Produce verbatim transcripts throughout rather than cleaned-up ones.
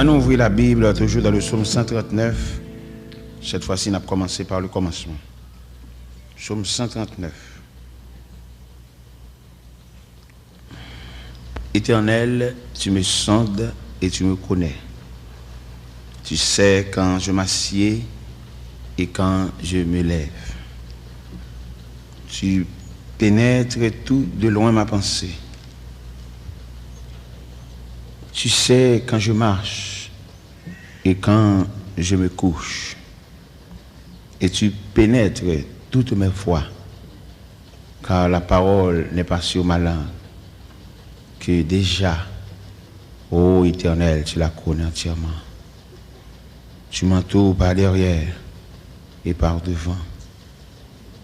Nou ouvri la Bib, toujours dans le psaume cent trente-neuf. Cette fois-ci, n ap kòmanse par le commencement. Psaume cent trente-neuf. Éternel, tu me sondes et tu me connais. Tu sais quand je m'assieds et quand je me lève. Tu pénètres tout de loin ma pensée. Tu sais quand je marche et quand je me couche. Et tu pénètres toutes mes voies, car la parole n'est pas sur ma langue, que déjà, ô Éternel, tu la connais entièrement. Tu m'entoures par derrière et par devant,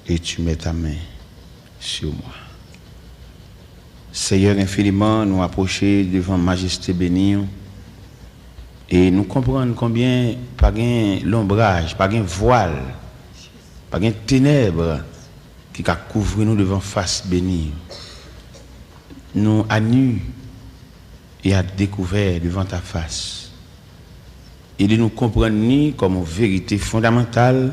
et tu mets ta main sur moi. Seyè, enfiniman, nou apwoche devan majeste beni w, e nou konprann konbyen pa gen lonbraj, pa gen vwal, pa gen tenèb ki ka kouvri nou devan fas beni w. Nou à nu et à découvert devant ta face. Ede nou konprann li kòm yon verite fondamantal,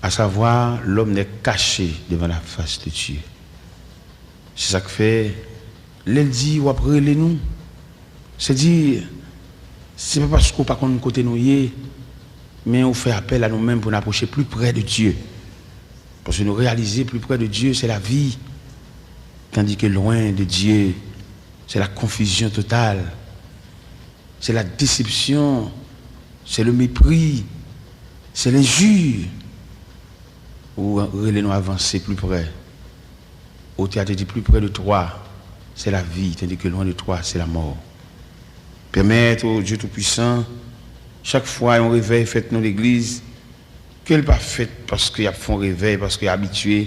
à savoir l'homme n'est caché devant la face de Dieu. Se sa k fè, lè l di w ap rele nou, se di, se pa paske w pa konn kote nou ye, men ou fè apèl a nou menm pou n apwoche plus près de Dieu. Paske nou reyalize plus près de Dieu, c'est la vie, tandis que loin de Dieu, c'est la confusion totale, c'est la déception, c'est le mépris, c'est l'injure. Ou rele nou avanse plus près. Otè a te di, plus près de toi, c'est la vie, tandis que loin de toi, c'est la mort. Pèmèt, o Dye Toupuisan, chak fwa yon revèy fèt nan legliz, ke l pa fèt paske y ap fè yon revèy, paske y abitye,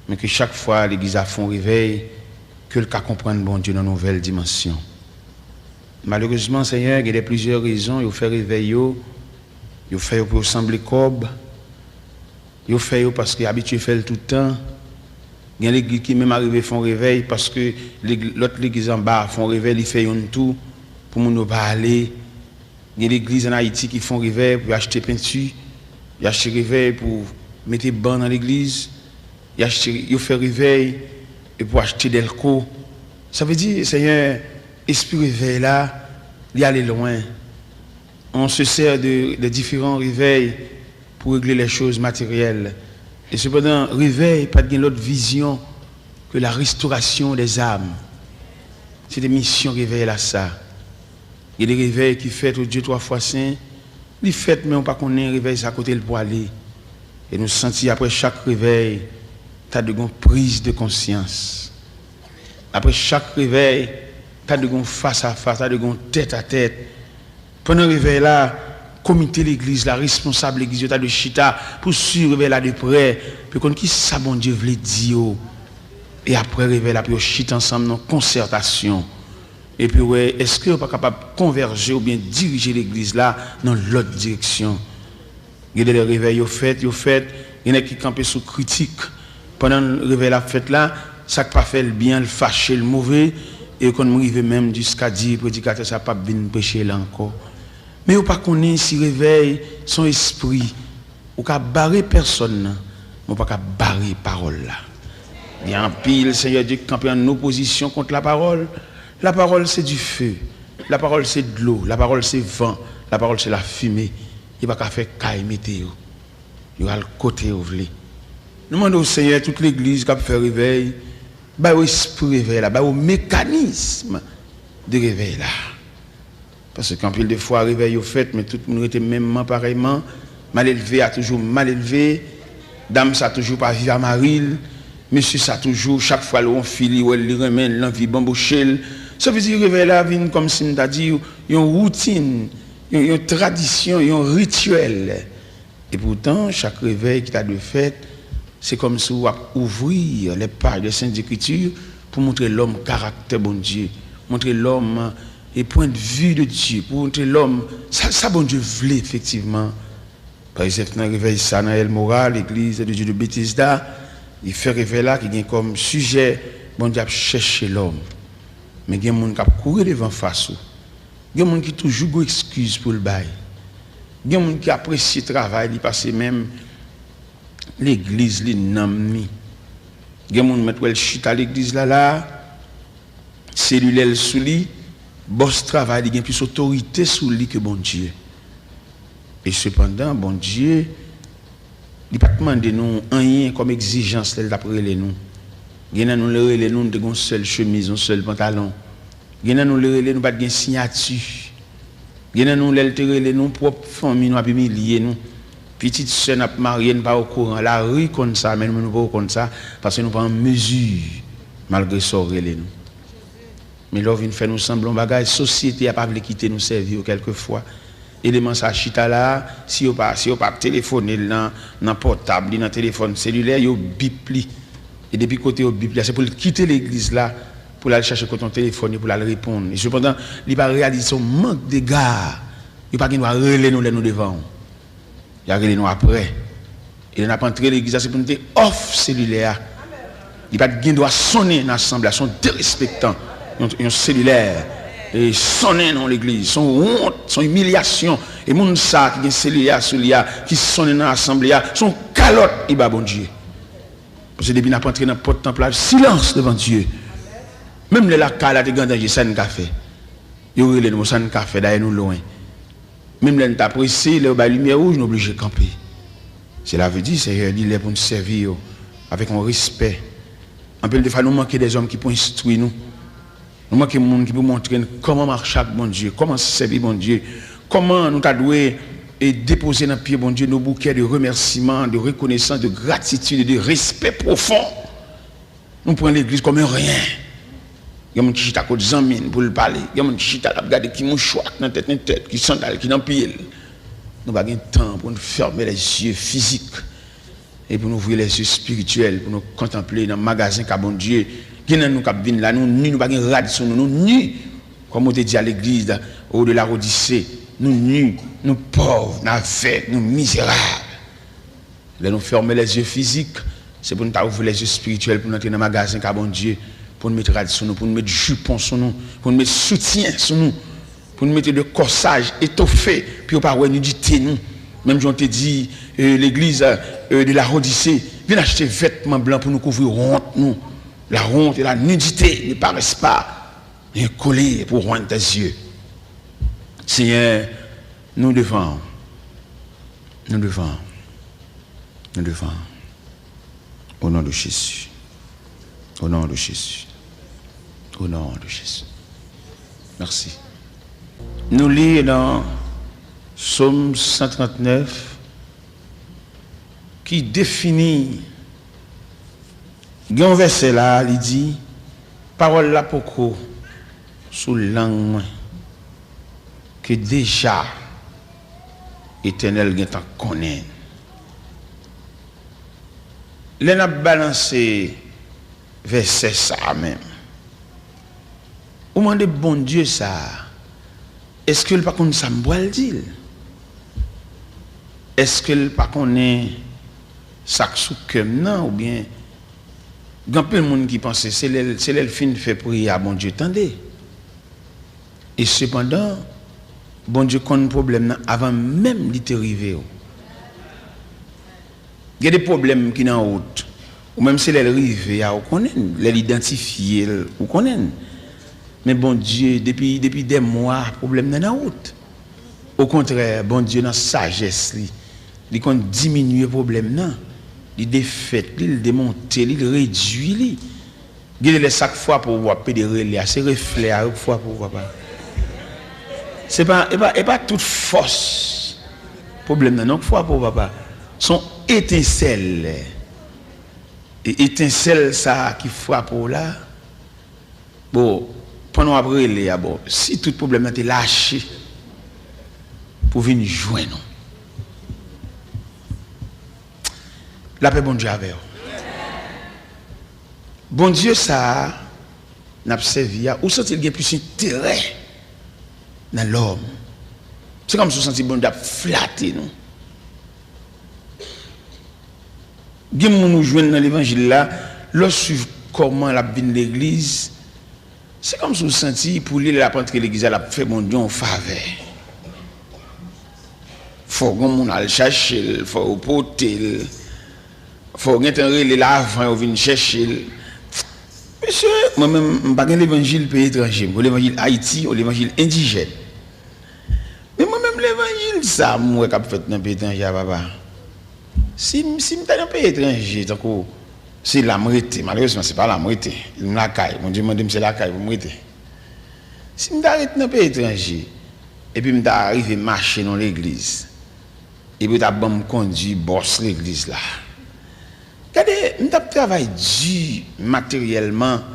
men ke chak fwa legliz la fè yon revèy, ke l ka konprann Bondye nan nouvèl dimansyon. Malerezman, Senyè, gen de plizyè rezon yo fè revèy yo, yo fè yo pou yo sanble kòb, yo fè yo paske y abitye fè l tout tan. Gen legliz ki menm arive fè yon revèy paske lèg-, lòt legliz anba a fè yon revèy, li fè youn tou pou moun yo pa ale. Gen legliz ann Ayiti ki fè yon revèy pou yo achte penti, yo achte revèy pou mete ban nan legliz, yo achte, yo fè revèy e pou achte dèlko. Sa vle di, Senyè, espri revèy la, li ale lwen. On se sert de, de différents réveils pour régler les choses matérielles. E sepandan, revèy pa t gen lòt vizyon ke la restoration des âmes. Se te misyon revèy la sa. Gen de revèy ki fèt, o Dye twa fwa sen, li fèt, men ou pa konnen revèy sa kote l pwale. E nou santi apre chak revèy, ta dwe gon priz de konsyans. Apre chak revèy, ta dwe gon fas a fas, ta dwe gon tèt a tèt. Pandan revèy la, komite legliz la, responsab legliz yo ta dwe chita pou swiv revèy la de prè, pou yo konn kisa Bondye vle di yo. E apre revèy la, pou yo chita ansanm nan konsètasyon. Epi wè, èske yo pa kapab konvèje oubyen dirije legliz la nan lòt direksyon? Gen de lè revèy yo fèt, yo fèt, gen nèg ki kanpe sou kritik. Pandan revèy la ap fèt la, sa k pa fè l byen, l fache, l move, e yo konn rive menm jiska di predikatè sa p ap vin preche la ankò. Men yo pa konnen si revèy se yon espri. Ou ka bare pèsòn nan, men ou pa ka bare pawòl la. Gen anpil Senyè Dye ki kanpe an opozisyon kont lapawòl. Lapawòl se dife. Lapawòl se dlo. Lapawòl se van. Lapawòl se lafime. Yo pa ka fè kay mete yo. Yo al kote yo vle. Nou mande w, Senyè, tout legliz k ap fè revèy, ba yo espri revèy la, ba yo mekanism de revèy la. Paske anpil de fwa, revèy yo fèt, men tout moun rete menmman, parèyman. Malelve a toujou malelve. Dam sa toujou pa viv a mari l. Mesye sa toujou, chak fwa l wè yon fi, li wè l, li renmen l, l anvi banboche l. Sa vle di, revèy la vin kòmsi m ta di w, yon woutin, yon, yon tradisyon, yon rityèl. Epoutan, chak revèy ki ta dwe fèt, se kòmsi w ap ouvrir les pages des Saintes Écritures pou montre lòm karaktè Bondye, montre lòm, e, point de vue de Dieu, pou montre lòm sa, sa Bondye vle efektivman. Pa egzanp, nan revèy sa nan El Morra, legliz de Dieu de Bethesda, li fè revèy la ki gen kòm sijè Bondye ap chèche lòm. Men gen moun k ap kouri devan fas ou. Gen moun ki toujou gon eskiz pou l bay. Gen moun ki apresye travay li pase menm legliz li, nanm li. Gen moun mèt wè l chita legliz la la, selilè l sou li, bòs travay li gen plis otorite sou li ke Bondye. E sepandan, Bondye, li pa t mande nou anyen kòm egzijans lè l t ap rele nou. Gen nan nou, l rele nou, nou te gen yon sèl chemiz, yon sèl pantalon. Gen nan nou, l rele nou, pa t gen siyati. Gen nan nou, lè l te rele nou, pwòp fanmi nou ap imilye nou. Pitit sè n ap marye, n pa okouran. Lari konn sa, men nou, nou poko konn sa, paske nou pa an mezi, malgre sa w rele nou. Men lè w vin fè nou sanble yon bagay, sosyete a pa vle kite nou sèvi yo kèlkefwa. Eleman sa chita la, si yo pa, si yo pa telefone l nan, nan pòtab li, nan telefòn selilè, yo bip li. E depi kote yo bip li a, se pou l kite legliz la, pou l al chache kote yon telefòn ye, pou l al reponn. E sepandan, li pa reyalize se yon mank de ga. Yo pa gen dwa rele nou lè nou devan w. Y a rele nou apre. E lè n ap antre legliz la, se pou n te off selilè a. Li pa t gen dwa sonnen nan asanble a, se yon derespektan. Yon, yon selilè, e, sonnen nan yon legliz, se yon wont, se yon imilyasyon. E moun sa a ki gen selilè a sou li a, ki sonnen nan asanble a, se yon kalòt li ba Bondye. Paske depi n ap antre nan pòt tanp la, silans devan Dye. Menm lè lakay la te gen danje, sa n ka fè? Yo rele nou, sa n ka fè, dayè nou lwen. Menm lè n ta prese, lè yo bay limyè wouj, nou oblije kanpe. Sela vle di, Seyè, li lè pou n sèvi yo avèk yon respè. Anpil de fwa, nou manke dèzòm ki pou enstwi nou. Nou manke moun ki pou montre n kòman mache ak Bondye, kòman sèvi Bondye, kòman nou ta dwe e depoze nan pye Bondye nos bouquets de remerciements, de reconnaissance, de gratitude, de respect profond. Nou pran legliz kòm yon ryen. Gen moun ki chita kot zanmi n pou l pale. Gen moun ki chita l ap gade ki mouchwa k nan tèt entèl, ki sandal ki nan pye l. Nou pa gen tan pou n fèmen lèzye fizik e pou n ouvri lèzye espirityèl, pou nou kontanple nan magazen ka Bondye. Gen nan nou k ap vin la, nou ni, nou pa gen rad sou nou, nou ni. Kòm ou te di a legliz o de Laodise, nou ni, nou pòv, nou avèg, nou mizerab. Lè nou fèmen lèzye fizik, se pou n ta ouvri lèzye espirityèl pou n antre nan magazen ka Bondye, pou n met rad sou nou, pou n met jipon sou nou, pou n met soutyen sou nou, pou n mete de kòsaj etofe pou yo pa wè nidite nou. Menm jan w te di, e, legliz, e, de Laodise, vin achte vètman blan pou nou kouvri wont nou. La honte et la nudité ne paraissent pas, mais un collier pour oindre tes yeux. Senyè, nou devan w. Nou devan w. Nou devan w. Au nom de Jésus. Au nom de Jésus. Au nom de Jésus. Mèsi. Nou li nan Sòm san trannèf ki defini, gen yon vèsè la, li di, pawòl la poko sou lang mwen, ke deja Etènèl gentan konnen. Lè n ap balanse vèsè sa a menm, ou mande Bondye sa a, èske l pa konn sa m pral di l? Èske l pa konnen sa k sou kè m nan? Oubyen, gen anpil moun ki panse se lè l, se lè l fin fè priyè a Bondye tande. E sepandan, Bondye konn pwoblèm nan avan menm li te rive w. Gen de pwoblèm ki nan wout. Ou menm se lè l rive a ou konnen l, lè l idantifye l ou konnen l. Men Bondye, depi, depi dè mwa, pwoblèm nan nan wout. Okontrè, Bondye nan sajès li, li konn diminye pwoblèm nan. Li defèt li, li demonte li, li redui li. Gen de lè sa k frape w, w ap pede rele a, se reflè a yo k frape w, papa. Se pa, e pa, e pa tout fòs pwoblèm nan non k frape w, papa. Se yon etensèl. E etensèl sa a ki frape w la, bon, pandan w ap rele a, bon, si tout pwoblèm nan te lache pou vin jwenn ou. Lapè Bondye avè w. Bondye sa a n ap sèvi a, ou santi l gen plis enterè nan lòm. Se kòmsi w santi Bondye ap flate nou. Gen moun ou jwenn nan levanjil la, lè w swiv kòman l ap vin legliz, Se kòmsi w santi pou li, lè l ap antre legliz la, l ap fè Bondye yon favè. Fò gon moun al chache l, fò yo pote l, fò yo gentan rele l avan yo vin chèche l. Mesye, mwen menm, m pa gen levanjil peyi etranje, m gen levanjil Ayiti, yon levanjil endijèn. Men mwen menm, levanjil sa m wè k ap fèt nan peyi etranje a, papa. Si m, si m ta nan peyi etranje, tankou se la m rete, malerezman, se pa la m rete. M lakay. Bondye mande m se lakay pou m rete. Si m ta ret nan peyi etranje, epi m ta rive mache nan legliz, epi yo ta ban m kondui bòs legliz la. Gade, m t ap travay di materyèlman,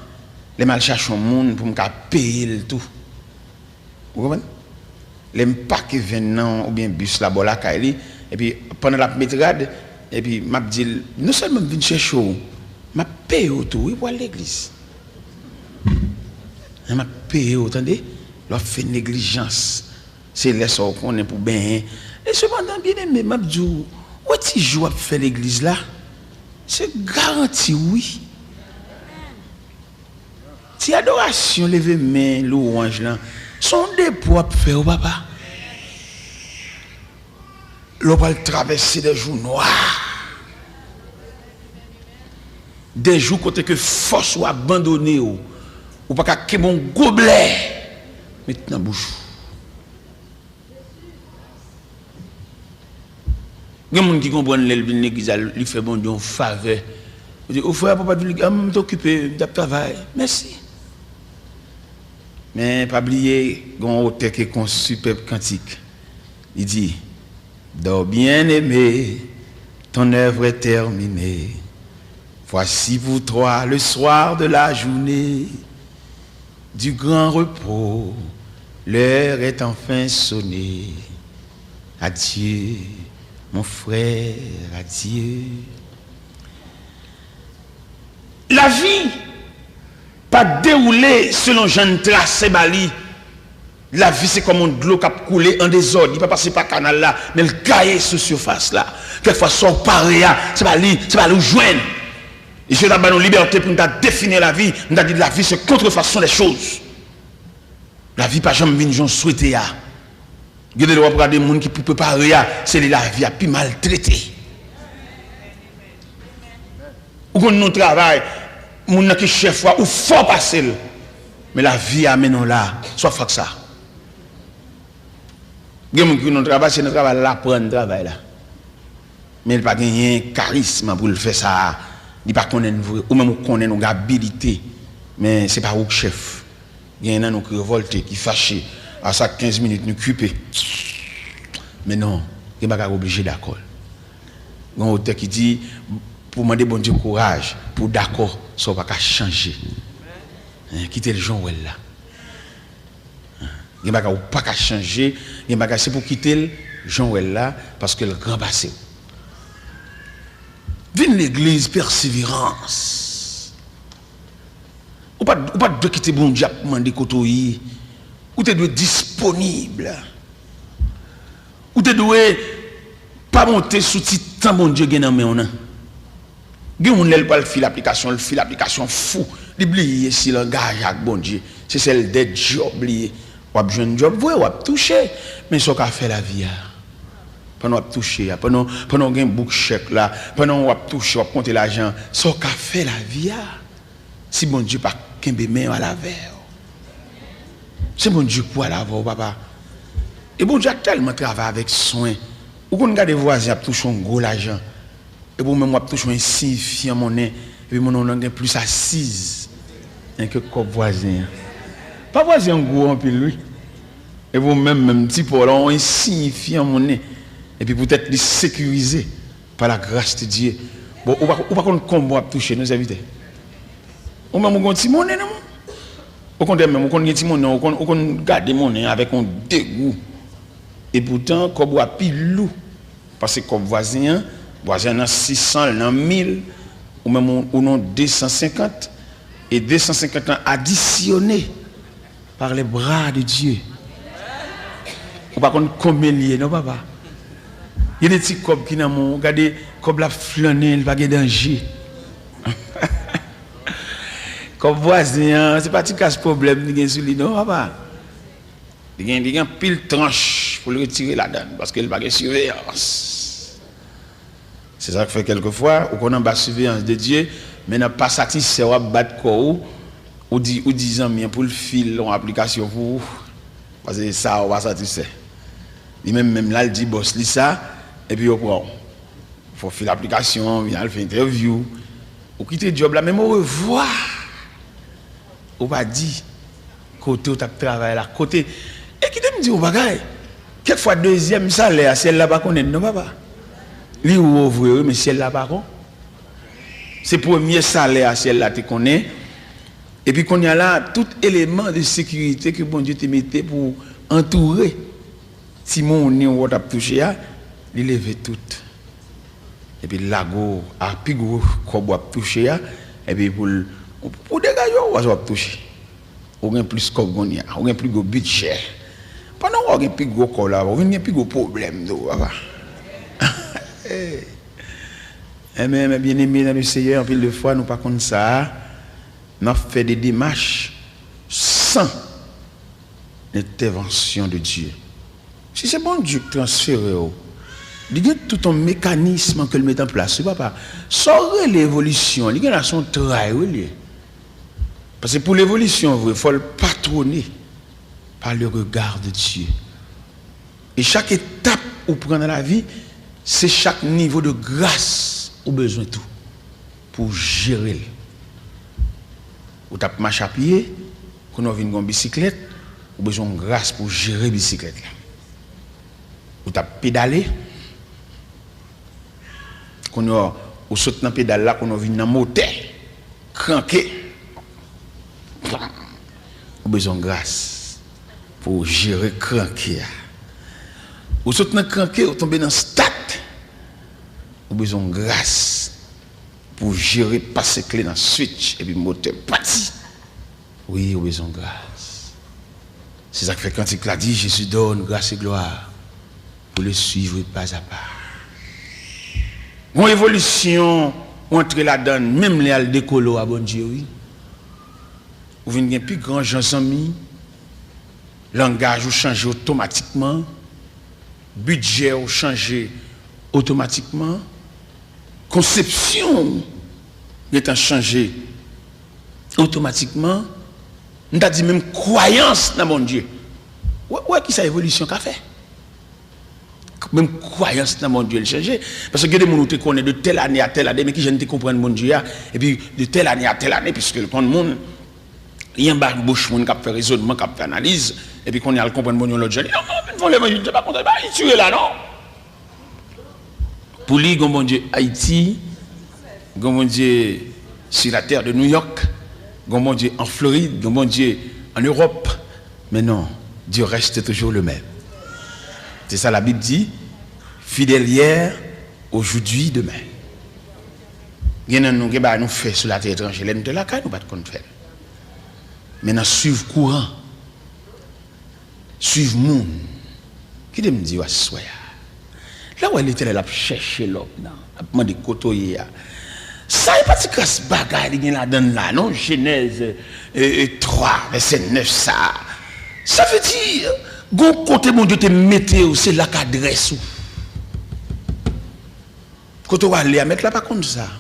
lè m al chache yon moun pou m ka peye l tou. Ou konprann? Lè m pake venn nan oubyen bis la bò lakay li, epi pandan l ap met rad, epi m ap di l, "Non sèlman m vin chèche w, m ap peye w tou, wi, pou w al legliz." Men m ap peye w, tande? Lè w ap fè neglijans, se lè sa w konnen pou benyen. E sepandan, byeneme, m ap di w, wè ti jou w ap fè legliz la, se garanti w, wi. Ti adorasyon, leve men, louwanj lan, se yon depo w ap fè, wi, papa. Lè w pral travèse de jou nwa, de jou kote ke fòs ou abandone w, ou pa ka kenbe yon goblè met nan bouch ou. Gen moun ki konprann lè l vin legliz la, li fè Bondye yon favè. Ou di, "O frè, papa, vin legliz." "A, m t okipe, m t ap travay." Mèsi. Men pa bliye, gen yon otè ki ekri yon sipèb kantik. Li di, "Dors bien-aimé, ton œuvre est terminée. Voici pour toi le soir de la journée. Du grand repos, l'heure est enfin sonnée. Adieu, mon frère, adieu." Lavi pa dewoule selon jan n trase ba li. Lavi se kòm yon dlo k ap koule an dezòd. Li pa pase pa kanal la, men l gaye sou sifas la. Kèkfwa, sa w pa wè a, se pa li, se pa li w jwenn. E si yo ta ban nou libète pou n ta defini lavi, n ta di lavi se contrefaçon des choses. Lavi pa janm vin jan w swete a. Gen de lè w ap gade moun ki pi prepare a, se li lavi a pi maltrete. Ou konn nan yon travay, moun nan ki chèf ou a, ou fò pase l. Men lavi a mennen w la, sa w ap fè ak sa? Gen moun ki nan travay, se nan travay la l aprann travay la. Men li pa genyen karism pou l fè sa. Li pa konnen vre. Ou menm ou konnen, ou gen abilite. Men se pa ou k chèf. Gen nan nou ki revòlte, ki fache. A sa kenz minit nou kipe. Men non, gen bagay ou oblije dakò. Gen yon otè ki di, pou mande Bondye kouraj, pou w dakò, sa w pa ka chanje. Hein, kite l jan w wè l la. Gen bagay ou pa ka chanje, gen bagay se pou kite l jan w wè l la, paske l gran pase w. Vin legliz, pèseverans. Ou pa, ou pa dwe kite Bondye ap mande kote w ye. Ou te dwe disponib. Ou te dwe pa monte sou ti tan Bondye gen nan men w nan. Gen moun lè l pral fil aplikasyon, l fil aplikasyon fou. Li bliye si l angaje ak Bondye. Se sèl de djòb li ye. W ap jwenn djòb vre, w ap touche. Men sa w ka fè lavi a? Pandan w ap touche a, pandan, pandan w gen bouk chèk la, pandan w ap touche, w ap konte lajan, sa w ka fè lavi a? Si Bondye pa kenbe men l avè w, se Bondye k pral avè w, papa. E Bondye a tèlman travay avèk swen. Ou konn gade vwazen ap touche yon gwo lajan, epi ou menm w ap touche yon ensiyifyan monnen, epi monnen w nan gen plis asiz enke kòb vwazen an. Pa vwazen an gwo anpil, wi. Epi ou menm, menm ti pa w la, yon ensiyifyan monnen. Epi poutèt li sekirize pa la gras de Dye. Bon, ou pa, ou pa konn konbyen w ap touche, non, sèvitè. Ou menm, ou gon ti monnen nan men w. Okontrè, menm, ou konn gen ti monnen, ou konn, ou konn gade monnen avèk yon degou. Epoutan, kòb ou a pi lou pase kòb vwazen an. Vwazen an nan sis san, l nan mil, ou menm, ou, ou nan de san senkant. E de san senkant lan adisyone par les bras de Dieu. Ou pa konn konbyen l ye, non, papa. Gen de ti kòb ki nan men w, gade kòb la ap flannen, li pa gen danje. Kòb vwazen an, se pa ti kras pwoblèm li gen sou li non, papa. Li gen, li gen anpil tranch pou l retire ladan l, paske l pa gen siveyans. Se sa k fè kèlkefwa, ou konn anba siveyans de Dye, men nan pa satisfè w ap bat kò w, ou di, ou di zanmi an pou l fil yon aplikasyon pou ou, paske sa a ou pa satisfè. Li menm menm la, l di bòs li sa, epi yo pran w. Fò w fil aplikasyon, vin al fè entèvyou. Ou kite djòb la, menm orevwa ou pa di. Kote w t ap travay la, kote. E kite m di w yon bagay. Kèk fwa, dezyèm salè a, syèl la pa konnen l non, papa. Li wo vre, wi, men syèl la pa kon. Se premye salè a, syèl la te konnen. Epi kounye a la, tout eleman de sekirite ke Bondye te mete pou antoure ti monnen w t ap touche a, li leve tout. Epi l lage w a pi gwo kòb w ap touche a, epi pou l, pou degaje w, w ap touche. Ou gen plis kòb kounye a, ou gen pi gwo bidjè. Pandan w gen pi gwo kòb la, ou vin gen pi gwo pwoblèm tou, papa. Enben, enben, byeneme nan le Seyè, anpil de fwa, nou pa konn sa a. N ap fè de demach san lentèvansyon de Dye. Si se Bondye k transfere w, li gen tout yon mekanism ke l met an plas, wi, papa. Sa w rele evolisyon, li gen la se yon tray, wi, li ye. Paske pou levolisyon vre, fò l patwone par le regard de Dieu. E chak etap ou pran nan lavi, se chak nivo de gras ou bezwen tou pou w jere l. Ou t ap mache a pye, kounye a w vin gen yon bisiklèt, ou bezwen yon gras pou w jere bisiklèt la. Ou t ap pedale, kounye a w sot nan pedal la, kounye a w vin nan motè, kranke. Ou bezwen gras pou w jere kranke a. Ou sot nan kranke, ou tonbe nan stat. Ou bezwen gras pou w jere pase kle nan switch epi motè pati. Wi, ou bezwen gras. Se sa k fè kantik la di, Jésus donne grâce et gloire pour le suivre pas à pas. Gon evolisyon ou antre ladan l, menm lè al dekole w a Bondye, wi. Ou vin gen pi gran jan zanmi, langaj ou chanje otomatikman, bidjè ou chanje otomatikman, konsepsyon ou gentan chanje otomatikman, m ta di menm kwayans nan Bondye. Wè, wè kisa evolisyon ka fè. Menm kwayans nan Bondye l chanje. Paske gen de moun ou te konnen de tèl ane a tèl ane, men kijan l te konprann Bondye a, epi de tèl ane a tèl ane, piske l konn moun, li anba bouch moun k ap fè rezònman, k ap fè analiz, epi kounye a l konprann Bondye yon lòt jan. Li di, non, non, vin fè yon levanjil, se pa konsa, pa itire la, non. Pou li, gon Bondye Ayiti, gon Bondye sur la terre de New York, gon Bondye an Florid, gon Bondye an Ewòp. Men non, Dieu reste toujours le même. Se sa Labib di, fidèle hier, aujourd'hui, demain. Gen nan nou, gen bagay nou fè sou latè etranje, lè nou te lakay, nou pa t konn fè l. Men nan swiv kouran, swiv moun. Kite m di w aswè a. Lè w wè Letènèl ap chèche lòm nan, ap mande kote w ye a. Sa e pa ti kras bagay li gen ladan l la, non? Jenèz, e, e, twa, vèsè nèf sa a. Sa vle di, gon kote Bondye te mete w, se la k adrès ou. Kote w ale a, mèt la pa konn sa.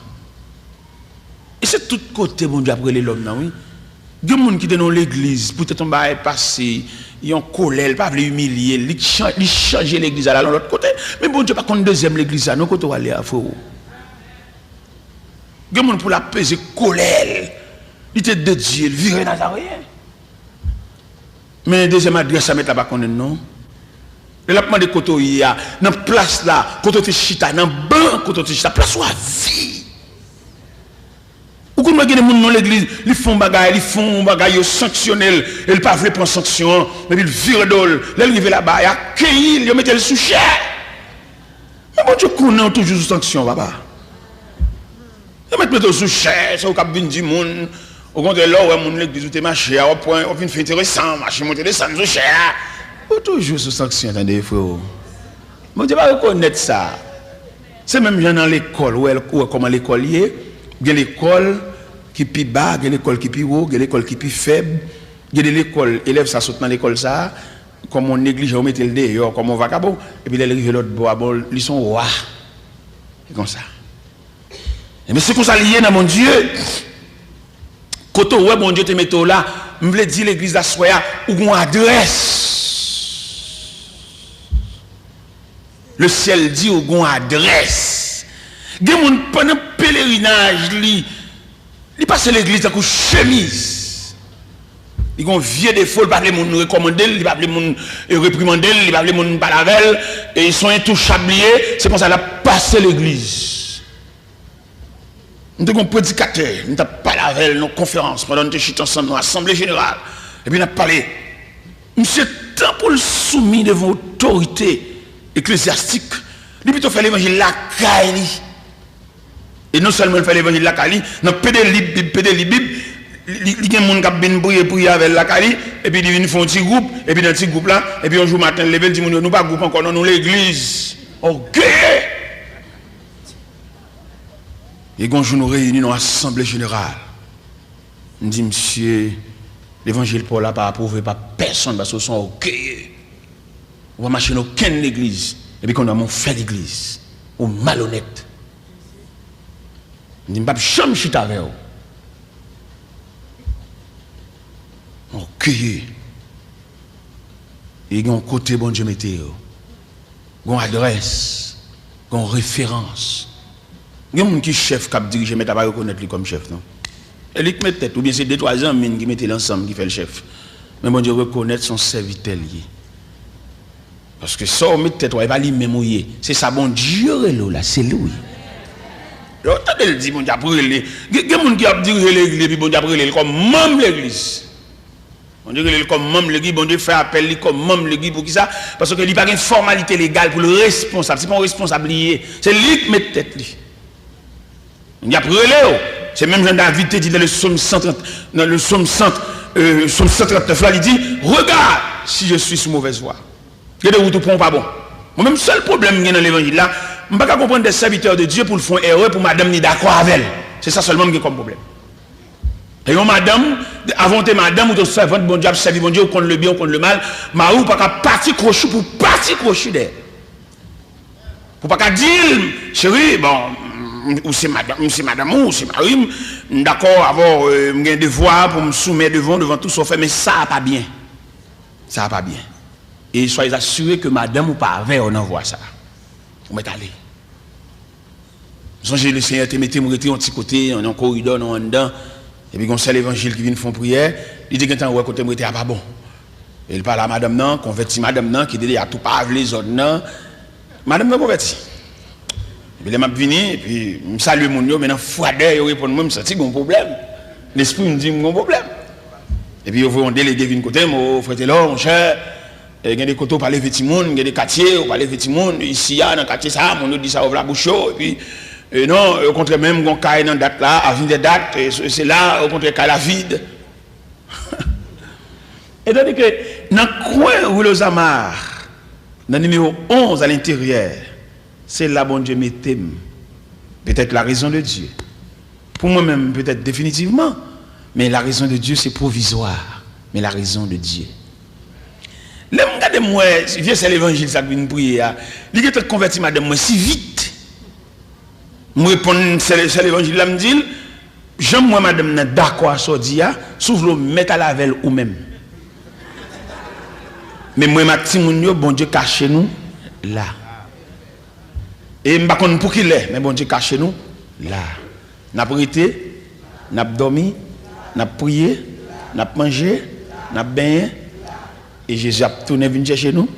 E se tout kote Bondye ap rele lòm nan, wi. Gen moun ki te nan yon legliz, poutèt yon bagay pase, yon kolè, l pa vle imilye l, li chan-, li chanje legliz la, l al yon lòt kote. Men Bondye pa konn dezyèm legliz la, non, kote w ale a, frero. Gen moun pou l ap peze kolè l, li te dedye l, vire Nazareyen. Men dezyèm adrès la, mèt la pa konnen l non. Lè l ap mande kote w ye a, nan plas la, kote w te chita, nan ban kote w te chita, plas ou a vi. Ou konn wè gen de moun nan legliz, li fè yon bagay, li fè yon bagay, yo sanksyone l, e l pa vle pran sanksyon an, epi l vire do l. Lè l rive laba, y akeyi l, yo mete l sou chè. Men Bondye konnen w toujou sou sanksyon, papa. Yo mèt mete w sou chè, se ou k ap vin di moun. Okontrè, lè w wè moun legliz ou te mache a, w ap pran, w ap vin fè enteresan, mache monte desann sou chè a. Ou toujou sou sanksyon, tande, frero. Bondye pa rekonèt sa. Se menm jan nan lekòl, ou wè, ou wè kòman lekòl ye. Gen lekòl ki pi ba, gen lekòl ki pi wo, gen lekòl ki pi fèb, gen de lekòl, elèv sa sot nan lekòl sa, kòm yon neglijan, yo mete l deyò, kòm yon vakabon, epi lè l rive lòt bò a, bon, li se yon wa. Se konsa. Ebyen, se konsa li ye nan Bondye. Kote w wè Bondye te mete w la, m vle di legliz la aswè a, ou gen yon adrès. Le syèl di ou gen yon adrès. Gen moun pandan pelerinaj li, li pase legliz tankou chemiz. Li gen yon vye defo, li pa vle moun rekòmande l, li pa vle moun, eh, reprimande l, li pa vle moun pale avè l, e se yon entouchab li ye, se konsa l ap pase legliz. M te gen yon predikatè, m t ap pale avè l nan yon konferans, pandan n te chita ansanm nan asanble jeneral, epi n ap pale. Misye, tan pou l soumi devan otorite eklezyastik, li pito fè levanjil lakay li. E non sèlman l fè levanjil lakay li, nan pede li Bib, pede li Bib, li, li gen moun k ap vin priye, priye avè l lakay li, epi li vin fè yon ti gwoup, epi nan ti gwoup la, epi yon jou maten l leve, l di moun yo, "Nou pa gwoup ankò, non, nou legliz." Ògeye! E gon jou nou reyini nan asanble jeneral. M di, "Misye, levanjil pa w la pa apwouve pa pèsonn, paske w se yon ògeye. Ou pa mache nan okenn legliz, epi kounye a men w fè legliz. Ou malonèt." M di, "M p ap janm chita avè w." Ògeye. E gen yon kote Bondye mete yo. Gon adrès, gon referans. Gen moun ki chèf k ap dirije, men ta pa rekonèt li kòm chèf, non. E li k met tèt, oubyen se de twa zanmi n ki mete l ansanm ki fè l chèf. Men Bondye rekonèt se yon sèvitè l ye. Paske sa w met tèt ou a, e pa li menm ou ye. Se sa Bondye rele w la, se li w ye. Lè w tande l di Bondye ap rele, gen, gen moun ki ap dirije legliz, epi Bondye ap rele l kòm manm legliz. Bondye rele l kòm manm legliz, Bondye fè apèl li kòm manm legliz. Poukisa? Paske li pa gen fòmalite legal pou l responsab. Se pa yon responsab li ye. Se li k met tèt li. Y ap rele w. Se menm jan David te di nan le psaume cent trente, nan le psaume cent, euh, psaume cent trente-neuf la, li di, "Regarde si je suis sur mauvaise voie." Gade wout ou pran w pa bon. Mwen menm, sèl pwoblèm m gen nan levanjil la, m pa ka konprann de sèvitè de Dye pou l fè yon erè pou madanm ni dakò avè l. Se sa sèlman m gen kòm pwoblèm. E yon madanm, avan w te madanm, ou te sèvant Bondye, ap sèvi Bondye, ou konn le byen, ou konn le mal. Mari w pa ka pati kwochi pou pati kwochi dèyè. Pou pa ka di l, "Cheri, bon, ou se madanm, ou se madanm ou, ou se mari m, m dakò avè w, euh, m gen devwa pou m soumèt devan w, devan tout sa w fè, men sa a pa byen. Sa a pa byen." E soyez assurés ke madanm ou pa avè w nan vwa sa a. Ou mèt ale. M sonje Lesenyè te mete m rete yon ti kote, nan yon koridò, nan yon anndan, epi gon sè levanjil ki vin fè yon priyè, li te gentan wè kote m rete a pa bon. E l pale a madanm nan, konvèti madanm nan, ki te deja tou pa vle zòn nan. Madanm nan konvèti. Epi lè m ap vini, epi m salye moun yo, men nan fwadè yo reponn mwen, m santi gon pwoblèm. Lespri m di m gon pwoblèm. Epi yo voye yon delege vin kote m, "O, frè Telò, monchè, e, gen de kote w pa leve timoun, gen de katye w pa leve timoun, isi a, nan katye sa a, moun yo di sa yo vle a bouch yo, epi, e, non, okontrè, menm gon kay nan dat la, avenue des Dattes, e, se, se la, okontrè, kay la vid." Etandike nan kwen Rue Lozama, nan nimewo onz a lenteryè, se la Bondye mete m. Petèt la raison de Dieu. Pou mwen menm, petèt definitivman, men la raison de Dieu se pwovizwa. Men la raison de Dieu. Lè m gade, m wè vye sè levanjil sa k vin priye a, li gentan konvèti madanm mwen si vit. M reponn sè, sè levanjil la, m di l, "Jan m wè madanm nan dakò a sa w di a, si w vle w mèt al avè l ou menm. Men mwen menm ak timoun yo, Bondye kache nou la. E m pa konn pou kilè, men Bondye kache nou la. N ap rete, n ap dòmi, n ap priye, n ap manje, n ap benyen, e Jezi ap tounen vin chèche nou."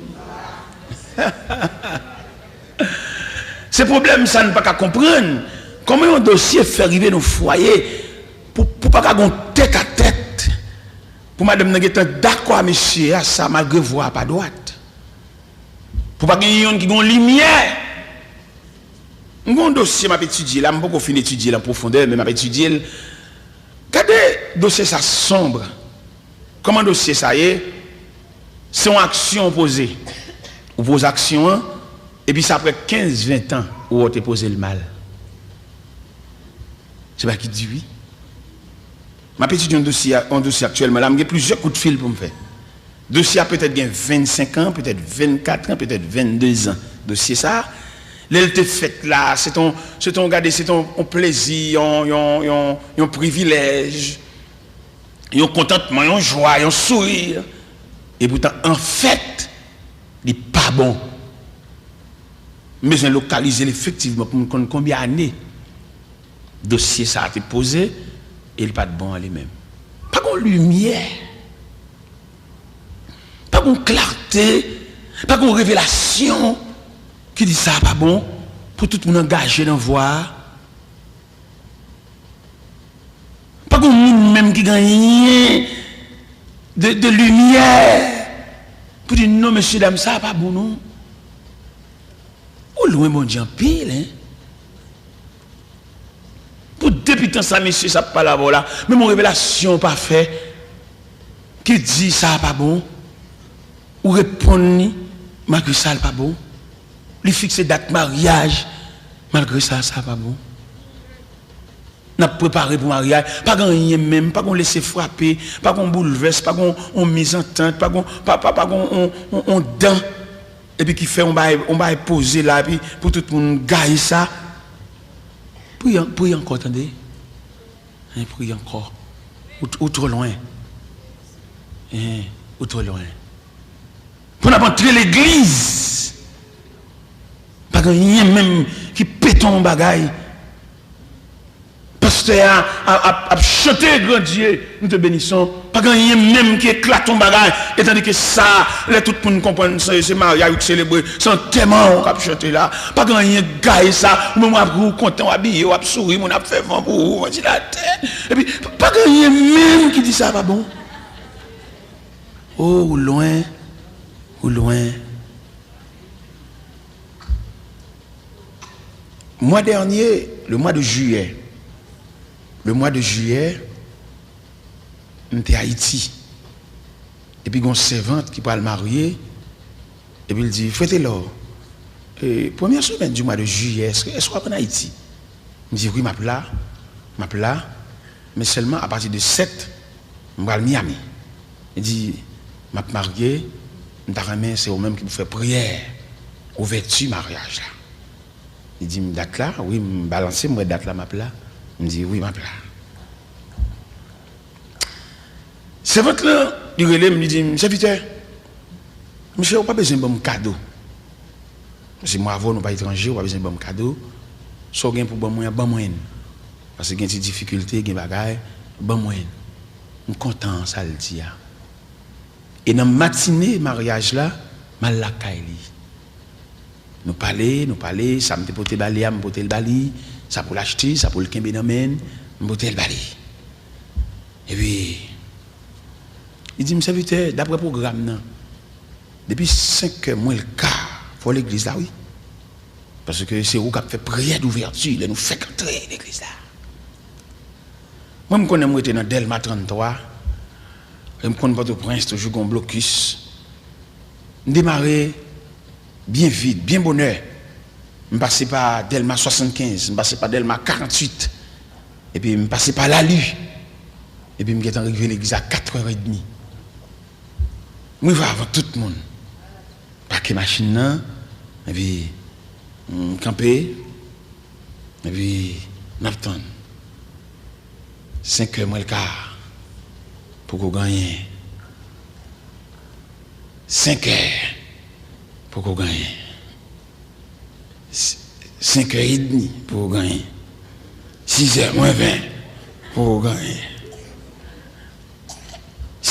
Se pwoblèm sa n pa ka konprann. Kòman yon dosye fè rive nan fwaye pou, pou pa ka gon tèt a tèt, pou madanm nan gentan dakò a mesye a sa, malgre vwa a pa dwat, pou pa gen yonn ki gon limyè. M gon dosye m ap etidye la, m poko fin etidye l an pwofondè, men m ap etidye l. Gade dosye sa sonb. Kòman dosye sa ye? Se yon aksyon w poze. Ou poze aksyon an, epi se apre kenz, ven tan ou wè w te poze l mal. Se bagay ki di wi. M ap etidye yon dosye, yon dosye aktyèlman la, m gen plizyè kout fil pou m fè. Dosye a petèt gen vennsenk an, petèt vennkat an, petèt venndezan. Dosye sa a, lè l te fèt la, se t on, se t on, gade, se t on, on plezi, yon, yon, yon, yon privilèj, yon kontantman, yon jwa, yon souri. Epoutan, anfèt, li pa bon. M bezwen lokalize l efektivman pou m konn konbyen ane dosye sa a te poze e li pa t bon an li menm. Pa gen limyè, pa gen klate, pa gen revelasyon ki di sa a pa bon pou tout moun angaje nan vwa a. Pa gen moun menm ki gen anyen de, de limyè pou di non, mesye dam, sa a pa bon non. Ou lwen Bondye anpil, en. Pou depi tan sa mesye sa ap pale avè w la, menm yon revelasyon w pa fè ki di sa a pa bon, ou reponn li malgre sa l pa bon. Li fikse dat maryaj malgre sa, sa a pa bon. N ap prepare pou maryaj, pa gen anyen menm, pa gen lese frape, pa gen boulvès, pa gen yon mizantant, pa gen, pa, pa, pa gen yon, yon, yon dan. Epi ki fè yon bagay, yon bagay poze la, epi pou tout moun gaye sa. Priye, priye ankò, tande. Hein, priye ankò. Ou, ou twò lwen. Hein, ou twò lwen. Pou n ap antre legliz, pa gen anyen menm ki pete yon bagay. Pastè a ap, ap, ap chante Gran Dye, nou te benison. Pa gen anyen menm ki eklate yon bagay. Etandike sa, lè tout moun konprann sa, se maryaj ou k selebre, se antèman w k ap chante la. Pa gen anyen k gaye sa. Ou menm w ap ri, w kontan, w abiye, w ap souri, moun ap fè van pou ou, vantilatè. Epi, pa gen anyen menm ki di sa pa bon. Oh, ou lwen, ou lwen. Mwa dènye, le mwa de jiyè, le mwa de jiyè, m te Ayiti. Epi gen yon sèvant ki pral marye, epi l di, Frè Telò, e, premyè semèn di mwa de jiyè, èske, èske w ap ann Ayiti? M di, Wi, m ap la, m ap la, men sèlman apati de sèt, m pral Miami. Li di, M ap marye, m ta renmen se ou menm ki pou fè priyè ouvèti maryaj la. Li di m, Dat la? Wi, m balanse, m wè dat la, m ap la. M di, Wi, m ap la. Sèvant lan, li rele m, li di m, Sèvitè, mesye, ou pa bezwen ban m kado. Paske mwen avè w, nou pa etranje, ou pa bezwen ban m kado. Sa w gen pou ban mwen an, ban mwen l. Paske gen ti difikilte, gen bagay, ban mwen l. M kontan sa l di a. E nan matine maryaj la, m al lakay li. Nou pale, nou pale, sa m te pote ba li a, m pote l ba li, sa pou l achte, sa pou l kenbe nan men l, m pote l ba li. Epi, li di m, Sèvitè, daprè pwogram nan, depi senk è mwen l ka, fò w legliz la, wi. Paske se ou k ap fè priyè douvèti lè nou fèk antre legliz la. Mwen, m konnen m rete nan Dèlma tranntwa, e m konn Pòtoprens toujou gen yon blokis. M demare byen vit, byen bonè. M pase pa Dèlma swasannkenz, m pase pa Dèlma karanntuit, epi m pase pa Lali, epi m gentan rive legliz a katrè edmi. M rive avan tout moun. Pake machin nan, epi m kanpe, epi n ap tann. Senk è mwen l ka, poko gen anyen. Senk è, poko gen anyen. S-, senk è edmi, poko gen anyen. Sis è mwen ven, poko gen anyen.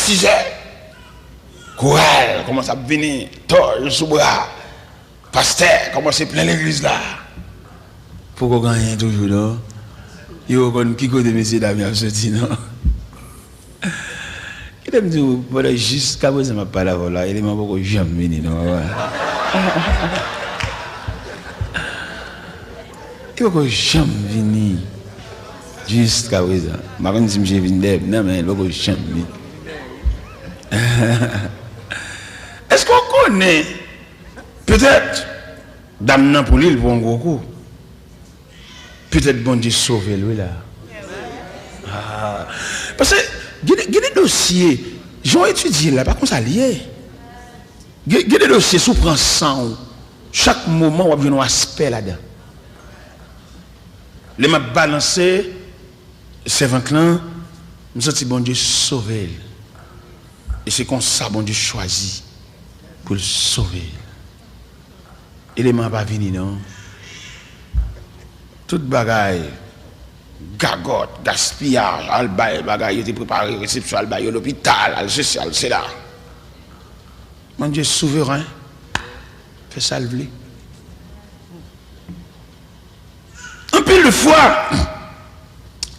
Sis è, koral kòmanse ap vini, tòl sou bra. Pastè kòmanse plen legliz la. Poko gen anyen toujou, non. Yo konn ki kote mesye dam yo ap soti, non. Kite m di w, pandan jiskaprezan m ap pale avè w la, eleman poko janm vini, non, papa. Li poko janm vini. Jiskaprezan. M pa konn si misye vin dèyè m nan, men li poko janm vini. Èske w konnen, petèt, dam nan pou li, li pran yon gwo kou. Petèt Bondye sove l, wi, la. Ah, Paske gen de, gen de dosye, jan w etidye l la, pa konsa l ye. Gen, gen de dosye, si w pran san w, chak moman w ap jwenn yon aspè ladan. Lè m ap balanse sèvant lan, m santi Bondye sove l. E se konsa Bondye chwazi pou l sove l. Eleman an pa vini non. Tout bagay, gagòt, gaspiyaj, al bay bagay yo te prepare resepsyon, al bay yo lopital, al sesi, al sela. Bondye souveren, fè sa l vle. Anpil de fwa,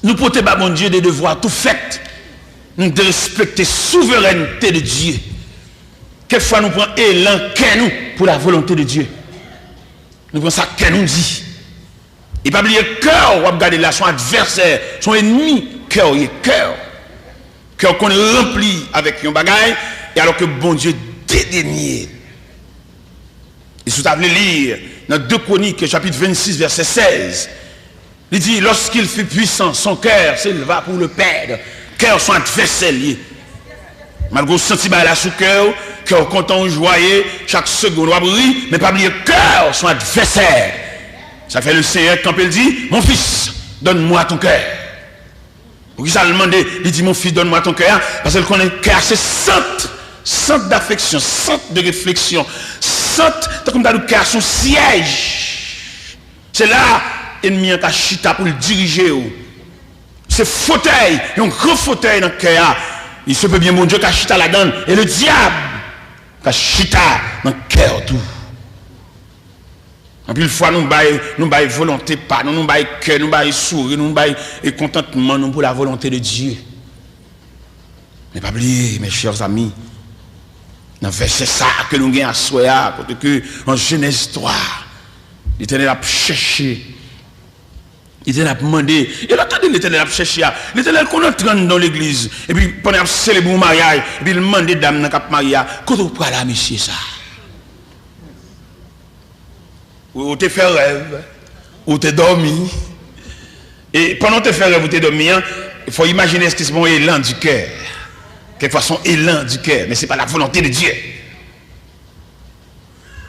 nou pote ba Bondye de devwa tou fèt. Nou derespekte souverènte de Dye. Kèlkefwa nou pran elan kè nou pou la volonte de Dye. Nou pran sa kè nou di. E pa bliye kè w ap gade la, se yon advèsè, se yon ènmi kè w ye, kè w. Kè w konn ranpli avèk yon bagay, e alò ke Bondye dedenye l. E si w ta vle li nan de Kwonik, chapit vennsis, vèsè sèz, li di, lorsqu'il fut puissant, son cœur s'éleva pour le perdre. Kè w se yon advèsè l ye. Malgre w santi bagay la sou kè w, kè w kontan, w jwaye, chak segonn w ap ri, men pa bliye kè w se yon advèsè. Sa fè le Senyè kanpe, l di, mon fils, donne-moi ton cœur. Poukisa l mande, li di, mon fils, donne-moi ton cœur? Paske l konnen kè a se sant, sant d'affection, sant de réflexion, sant, tankou m ta di w, kè a se yon syèj. Se la ènmi an ka chita pou l dirije w. Se fotèy, yon gran fotèy nan kè a. Il se peut bien Bondye ka chita ladan l, e le dyab ka chita nan kè w tou. Anpil fwa, nou bay, nou bay volonte pa nou, nou bay kè, nou bay souri, nou bay, e, kontantman nou pou la volonte de Dye. Men pa bliye, mes chers amis, nan vèsè sa a ke nou gen aswè a, kote ke an Jenèz twa, Letènèl ap chèche, Letènèl ap mande, e lè w tande Letènèl ap chèche a, Letènèl konn antre anndan yon legliz, epi pandan y ap selebre yon maryaj, epi l mande dam nan k ap marye a, kote w pral a mesye sa a? Ou, ou te fè rèv, ou te dòmi. E pandan w te fè rèv, ou te dòmi an, fò w imajine èske se pa yon élan du cœur. Kèlkefwa, se yon élan du cœur, men se pa la volonté de Dieu.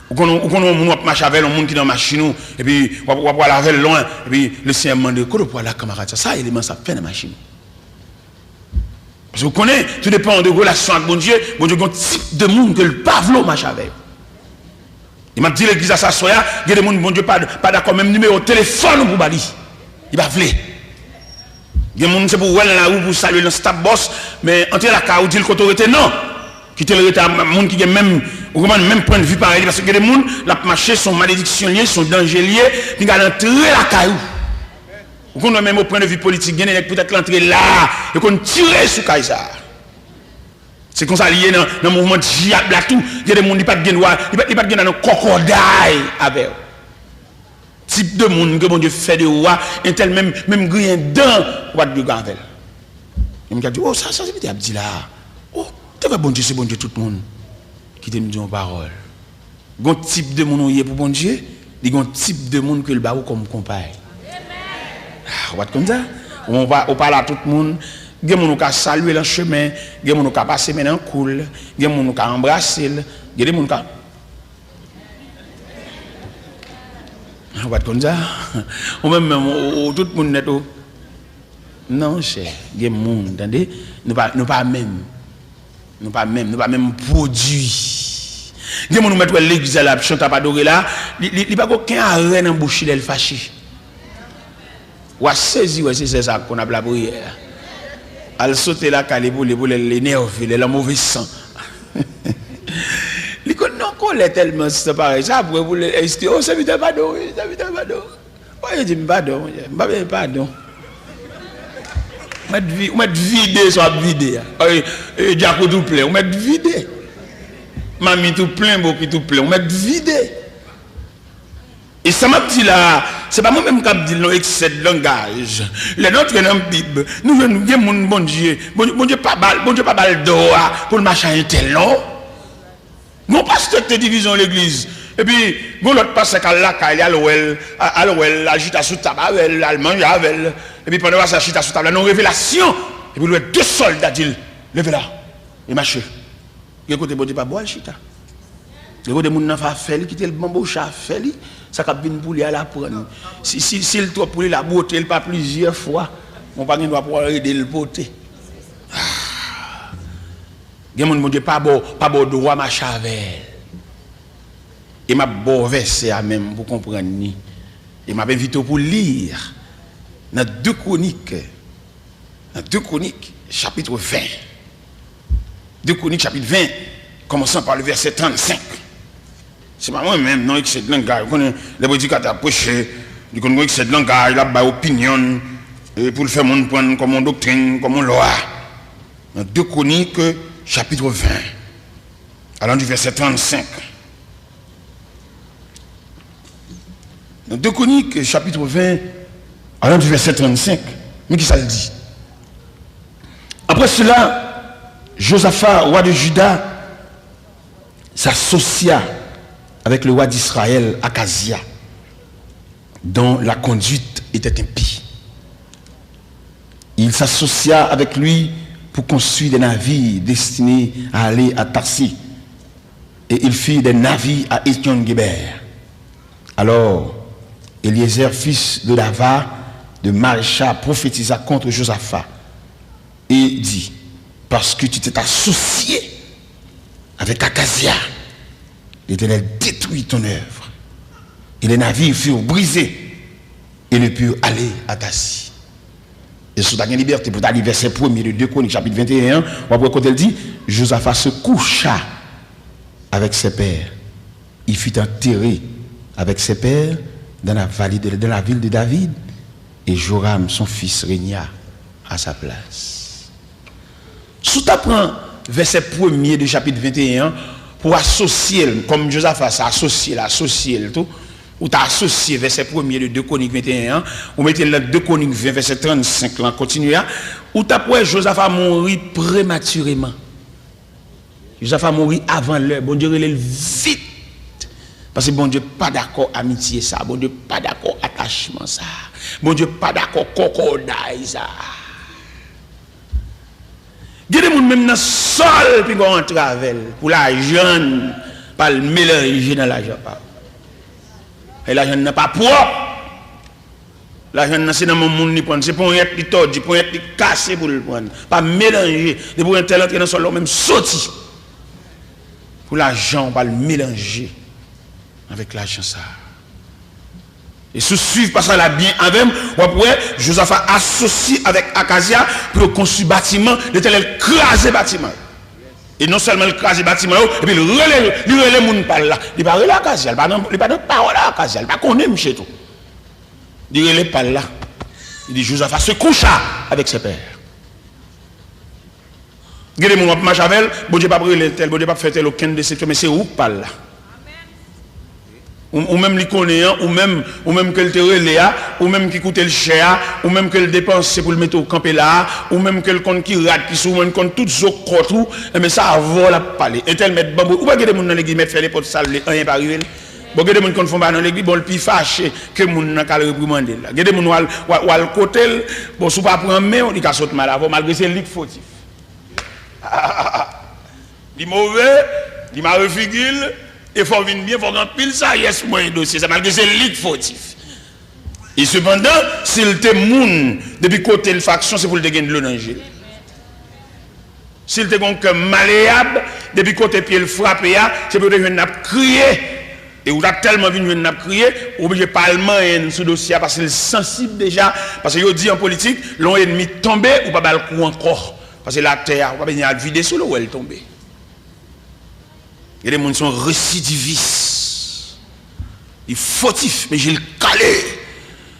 Ou konn, ou konn yon moun w ap mache avè l, yon moun ki nan machin ou, epi w ap, w ap pral avè l lwen, epi le Senyè mande, kote w pral la, kanmarad sa? Sa eleman sa ap fè nan machin ou? Paske w konnen, tou depan de relasyon ak Bondye, Bondye gen yon tip de moun ke l pa vle w mache avè yo. E m ap di legliz la sa aswè a, gen de moun Bondye pa, pa dakò menm nimewo telefòn ou pou ba li. Li pa vle. Gen moun se pou w wè l nan lari, pou w salye l nan stop bòs, men antre lakay ou, di l kote w rete, non. Kite l rete a moun ki gen menm, ou konprann, menm pwennvi parèy li, paske gen de moun, l ap mache, se yon malediksyon l ye, se yon danje l ye, pinga l antre lakay ou. Ou konn wè menm o pwennvi politik, gen de nèg poutèt l antre la, yo konn tire sou kay sa a. Se konsa li ye nan, nan mouvman dyab la tou. Gen de moun li pa t gen dwa, li pa, li pa t gen dwa nan kòkòday avè w. Tip de moun ke Bondye fè de ou a, entèl menm, menm griyen dan, ou pa t dwe gen avè l. Gen moun k ap di, o, sa, sa se Pita ap di la a. O, te kwè Bondye se Bondye tout moun. Kite m di w yon pawòl. Gon tip de moun ou ye pou Bondye, li gon tip de moun ke l ba ou kòm konpay. Ah, ou pa t konn sa? Ou pa, ou pa la tout moun. Gen moun ou ka salye l an chemen, gen moun ou ka pase men nan kou l, gen moun ou ka anbrase l, gen de moun ou ka, ou pa t konn sa? Ou menm menm, ou, ou, ou tout moun nèt ou. Non, monchè, gen moun, tande, nou pa, nou pa menm. Nou pa menm, nou pa menm pwodui. Gen moun ou mèt wè legliz la, l ap chante, ap adore la, li, li, li pa gen okenn arè nan bouch li lè l fache. W a sezi wè se sè sa k konn ap lapriyè a. Al sote lakay li pou li, pou lè l enève, lè l an move san. Li konn nan kòlè tèlman san parèy sa, apre pou lè, èske, o, sèvitè, padon, wi, sèvitè, padon. Woy, yo di m padon, monchè. M pa bezwen padon. Ou mèt vi-, ou mèt vide sa w ap vide a. Oy, e, djak ou tou plen, ou mèt vide. Mamit ou plen, bokit ou plen, ou mèt vide. E sa m ap di la a, se pa mwen menm k ap di l non, eksè de langaj. Lè nou antre nan Bib, nou jwenn gen moun Bondye, Bondye, Bondye pa ba l, Bondye pa ba l dwa pou l mache a entèl non. Gon pastè k te divizyon legliz. Epi, gon lòt pastè k al lakay li, al wè l, a-, al wè l, al chita sou tab avè l, al manje avè l. Epi, pandan pastè a chita sou tab la, nan yon revelasyon, Epi l wè de sòlda di l, "Leve la e mache." Gen kote Bondye pa ba w al chita. Gen kote moun nan fè afè li, kite l banboche afè li, sa k ap vin pou li a l aprann. Si, si, si l twòp pou li, l ap bwote l pa plizyè fwa. Bon, pa gen dwa pou w ede l pote. Ah. Gen moun Bondye pa ba w, pa ba w dwa mache avè l. E m ap ba w vèsè a menm pou w konprann li. E m ap envite w pou w li nan de Kwonik, nan de Kwonik, chapit ven. De Kwonik, chapit ven, kòmansan pa le vèsè trannsenk. Se pa mwen menm, non, eksè de langaj. Ou konnen, lè predikatè ap preche, li konn gen eksè de langaj, l ap bay opinyon l, e pou l fè moun pran l kòm yon doktrin, kòm yon lwa. Nan de Kwonik, chapit ven, allant du verset trente-cinq. Dans deux Chroniques, chapitre vingt, allant du verset trente-cinq, men ki sa l di. Après cela, Josaphat, roi de Juda, s'associa avec le roi d'Israël, Akazia, dont la conduite était impie. Il s'associa avec lui pour construire des navires destinés à aller à Tarsis. Et il fit des navires à Ézion-Guébër. Alors, Éliézer, fils de Dava, de Marécha, prophétisa contre Josaphat et dit, parce que tu t'es associé avec Akazia, l'Éternel détruit ton œuvre. Et les navires furent brisés et ne purent aller à Tarsis. E si w ta gen libète pou w ta li vèsè premye de de Kwonik, chapit venteyen an, w ap wè kote l di, Josaphat se coucha avec ses pères. Il fut enterré avec ses pères dans la vallée de, dans la ville de David, et Joram, son fils, régna à sa place. Si w ta pran vèsè premye de chapit venteyen an pou w asosye l, kòm Josaphat sa asosye l, asosye l tou, ou ta asosye vèsè premye de de Kwonik venteyen an, ou mete l nan de Kwonik ven, vèsè trannsenk lan, kontinye a, ou t ap wè Josaphat mouri prematireman. Josaphat mouri avan lè. Bondye rele l vit. Paske Bondye pa dakò amitye sa. Bondye pa dakò atachman sa. Bondye pa dakò kòkòday sa. Gen de moun menm nan sòl pi gwo antre avè l pou lajan l pa al melanje nan lajan pa l. E lajan l nan pa pwòp. Lajan nan se nan men moun li pran l. Se ponyèt li tòdi, ponyèt li kase pou l pran l. Pa melanje. Depi w entèl antre nan sòl la, ou menm soti. Pou lajan w pa al melanje avèk lajan sa a. E si w swiv pasaj la byen avè m, w ap wè Josaphat asosye avèk Akazya pou yo konstwi batiman, Letènèl kraze batiman yo. E non sèlman l kraze batiman yo, epi l rele, li rele moun pa l la. Li pa rele Akazya, li pa nan, li pa nan pawòl a Akazya, li pa konnen misye tou. Li rele pa l la. Li di, Josaphat se coucha avec ses pères. Gen de moun w ap mache avè l, Bondye p ap rele tèl, Bondye p ap fè tèl okenn desepsyon, men se ou k pa l la. Ou, ou menm li konnen an, ou menm, ou menm ke l te rele a, ou menm ki koute l chè a, ou menm ke l depanse pou l mete w kanpe la a, ou menm ke l konn ki rad ki sou ou, ou menm konn tout zo kòt ou, enben sa avè w l ap pale. Entèl mèt banboche. Ou wè gen de moun nan legliz mèt fè nenpòt sa l vle, anyen pa rive l. Bon, gen de moun konn fè yon bagay nan legliz, bon, l pi fache ke moun nan k al reprimande l la. Gen de moun w al, w al, w al kote l, bon, si w pa pran men w, li ka sot mal avè w, malgre se li k fotif. Li move, li mare figi l, e fò w vin byen, fò w gen anpil sajès pou mwen dosye sa, malgre se li k fotif. E sepandan, si l te moun, depi kote l faksyon, se pou l te gen dlo nan je l. Si l te gen yon kè maleyab, depi kote pye l frape a, se pou yo te jwenn n ap kriye. E ou ta tèlman vin jwenn n ap kriye, ou oblije pa al manyen n sou dosye a, paske l sansib deja. Paske yo di an politik, lè yon ènmi tonbe, ou pa ba l kou ankò. Paske latè a, ou pa bezwen al vide sou l, ou wè l tonbe. Gen de moun se yon residivis. Li fotif, men je l kale.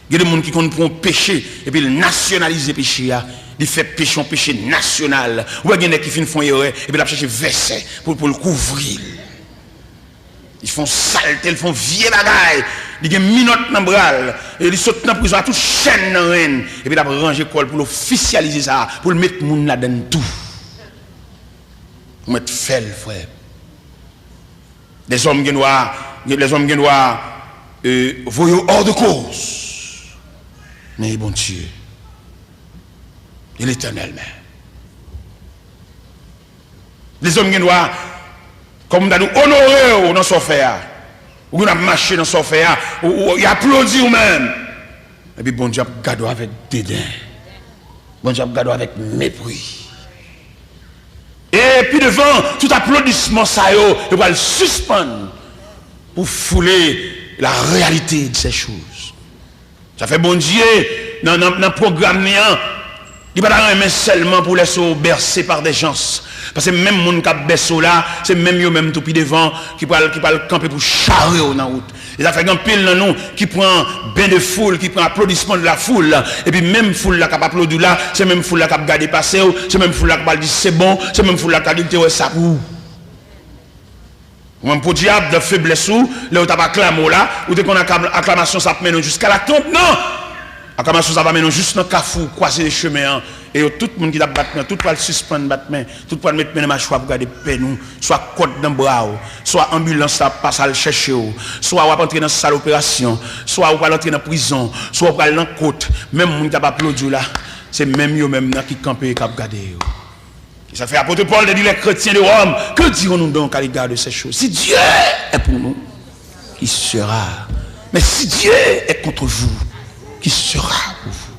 Gen de moun ki konn pran yon peche, epi l nasyonalize peche a. Li fè peche yon peche nasyonal. Ou wè gen nèg ki fin fè yon erè, epi l ap chèche vèsè pou, pou l kouvri l. Li fè yon salte, li fè yon vye bagay. Li gen minòt nan bra l. E li sot nan prizon a tout chèn nan ren l. Epi l ap ranje kò l pou l ofisyalize sa, pou l met moun ladan l tou. Ou mèt fè l, frè m. Lèzòm gen dwa, lèzòm gen dwa, euh, voye w hors de cause. Men e Bondye, e Letènèl menm. Lèzòm gen dwa, kòm m ta di w, onore w nan sa w fè a. Ou gen dwa ap mache nan sa w fè a, ou, ou, y aplodi w menm. Epi Bondye ap gade w avèk deden. Bondye ap gade w avèk mepri. E pi devan, tout aplodisman sa yo, yo pral sispann pou foule la réalité de ces choses. Sa fè Bondye, nan, nan, nan pwogram li an, li pa ta renmen sèlman pou lèse w bercé par des gens. Paske menm moun k ap bèse w la, se menm yo menm tou pi devan ki pral, ki pral kanpe pou chare w nan wout. E sa fè gen anpil nan nou ki pran bain de foule, ki pran applaudissement de la foule. Epi menm foul la k ap aplodi w la, se menm foul la k ap gade pase w, se menm foul la k ap di se bon, se menm foul la k ap di l te wè sa pou ou. Ou menm podyab, nan feblès ou, lè yo t ap aklame w la, ou te konn aklam-, aklamasyon sa ap mennen w jiska latonb? Non! Aklamasyon sa va mennen w jis nan kafou, kwaze de chemen an. E yo, tout moun ki t ap bat men, tout pral sispann bat men, tout pral met men nan machwa pou gade pèn ou, swa kòd nan bra w, swa anbilans la ap pase al chèche w, swa w ap antre nan sal operasyon, swa ou pral antre nan prizon, swa ou pral nan kot, menm moun ki t ap aplodi w la, se menm yo menm nan ki kanpe e k ap gade yo. E sa fè apot Pòl te di les chrétiens de Rome, que dirons-nous donc à l'égard de ces choses? Si Dieu est pour nous, qui sera? Mais si Dieu est contre vous, qui sera pour vous?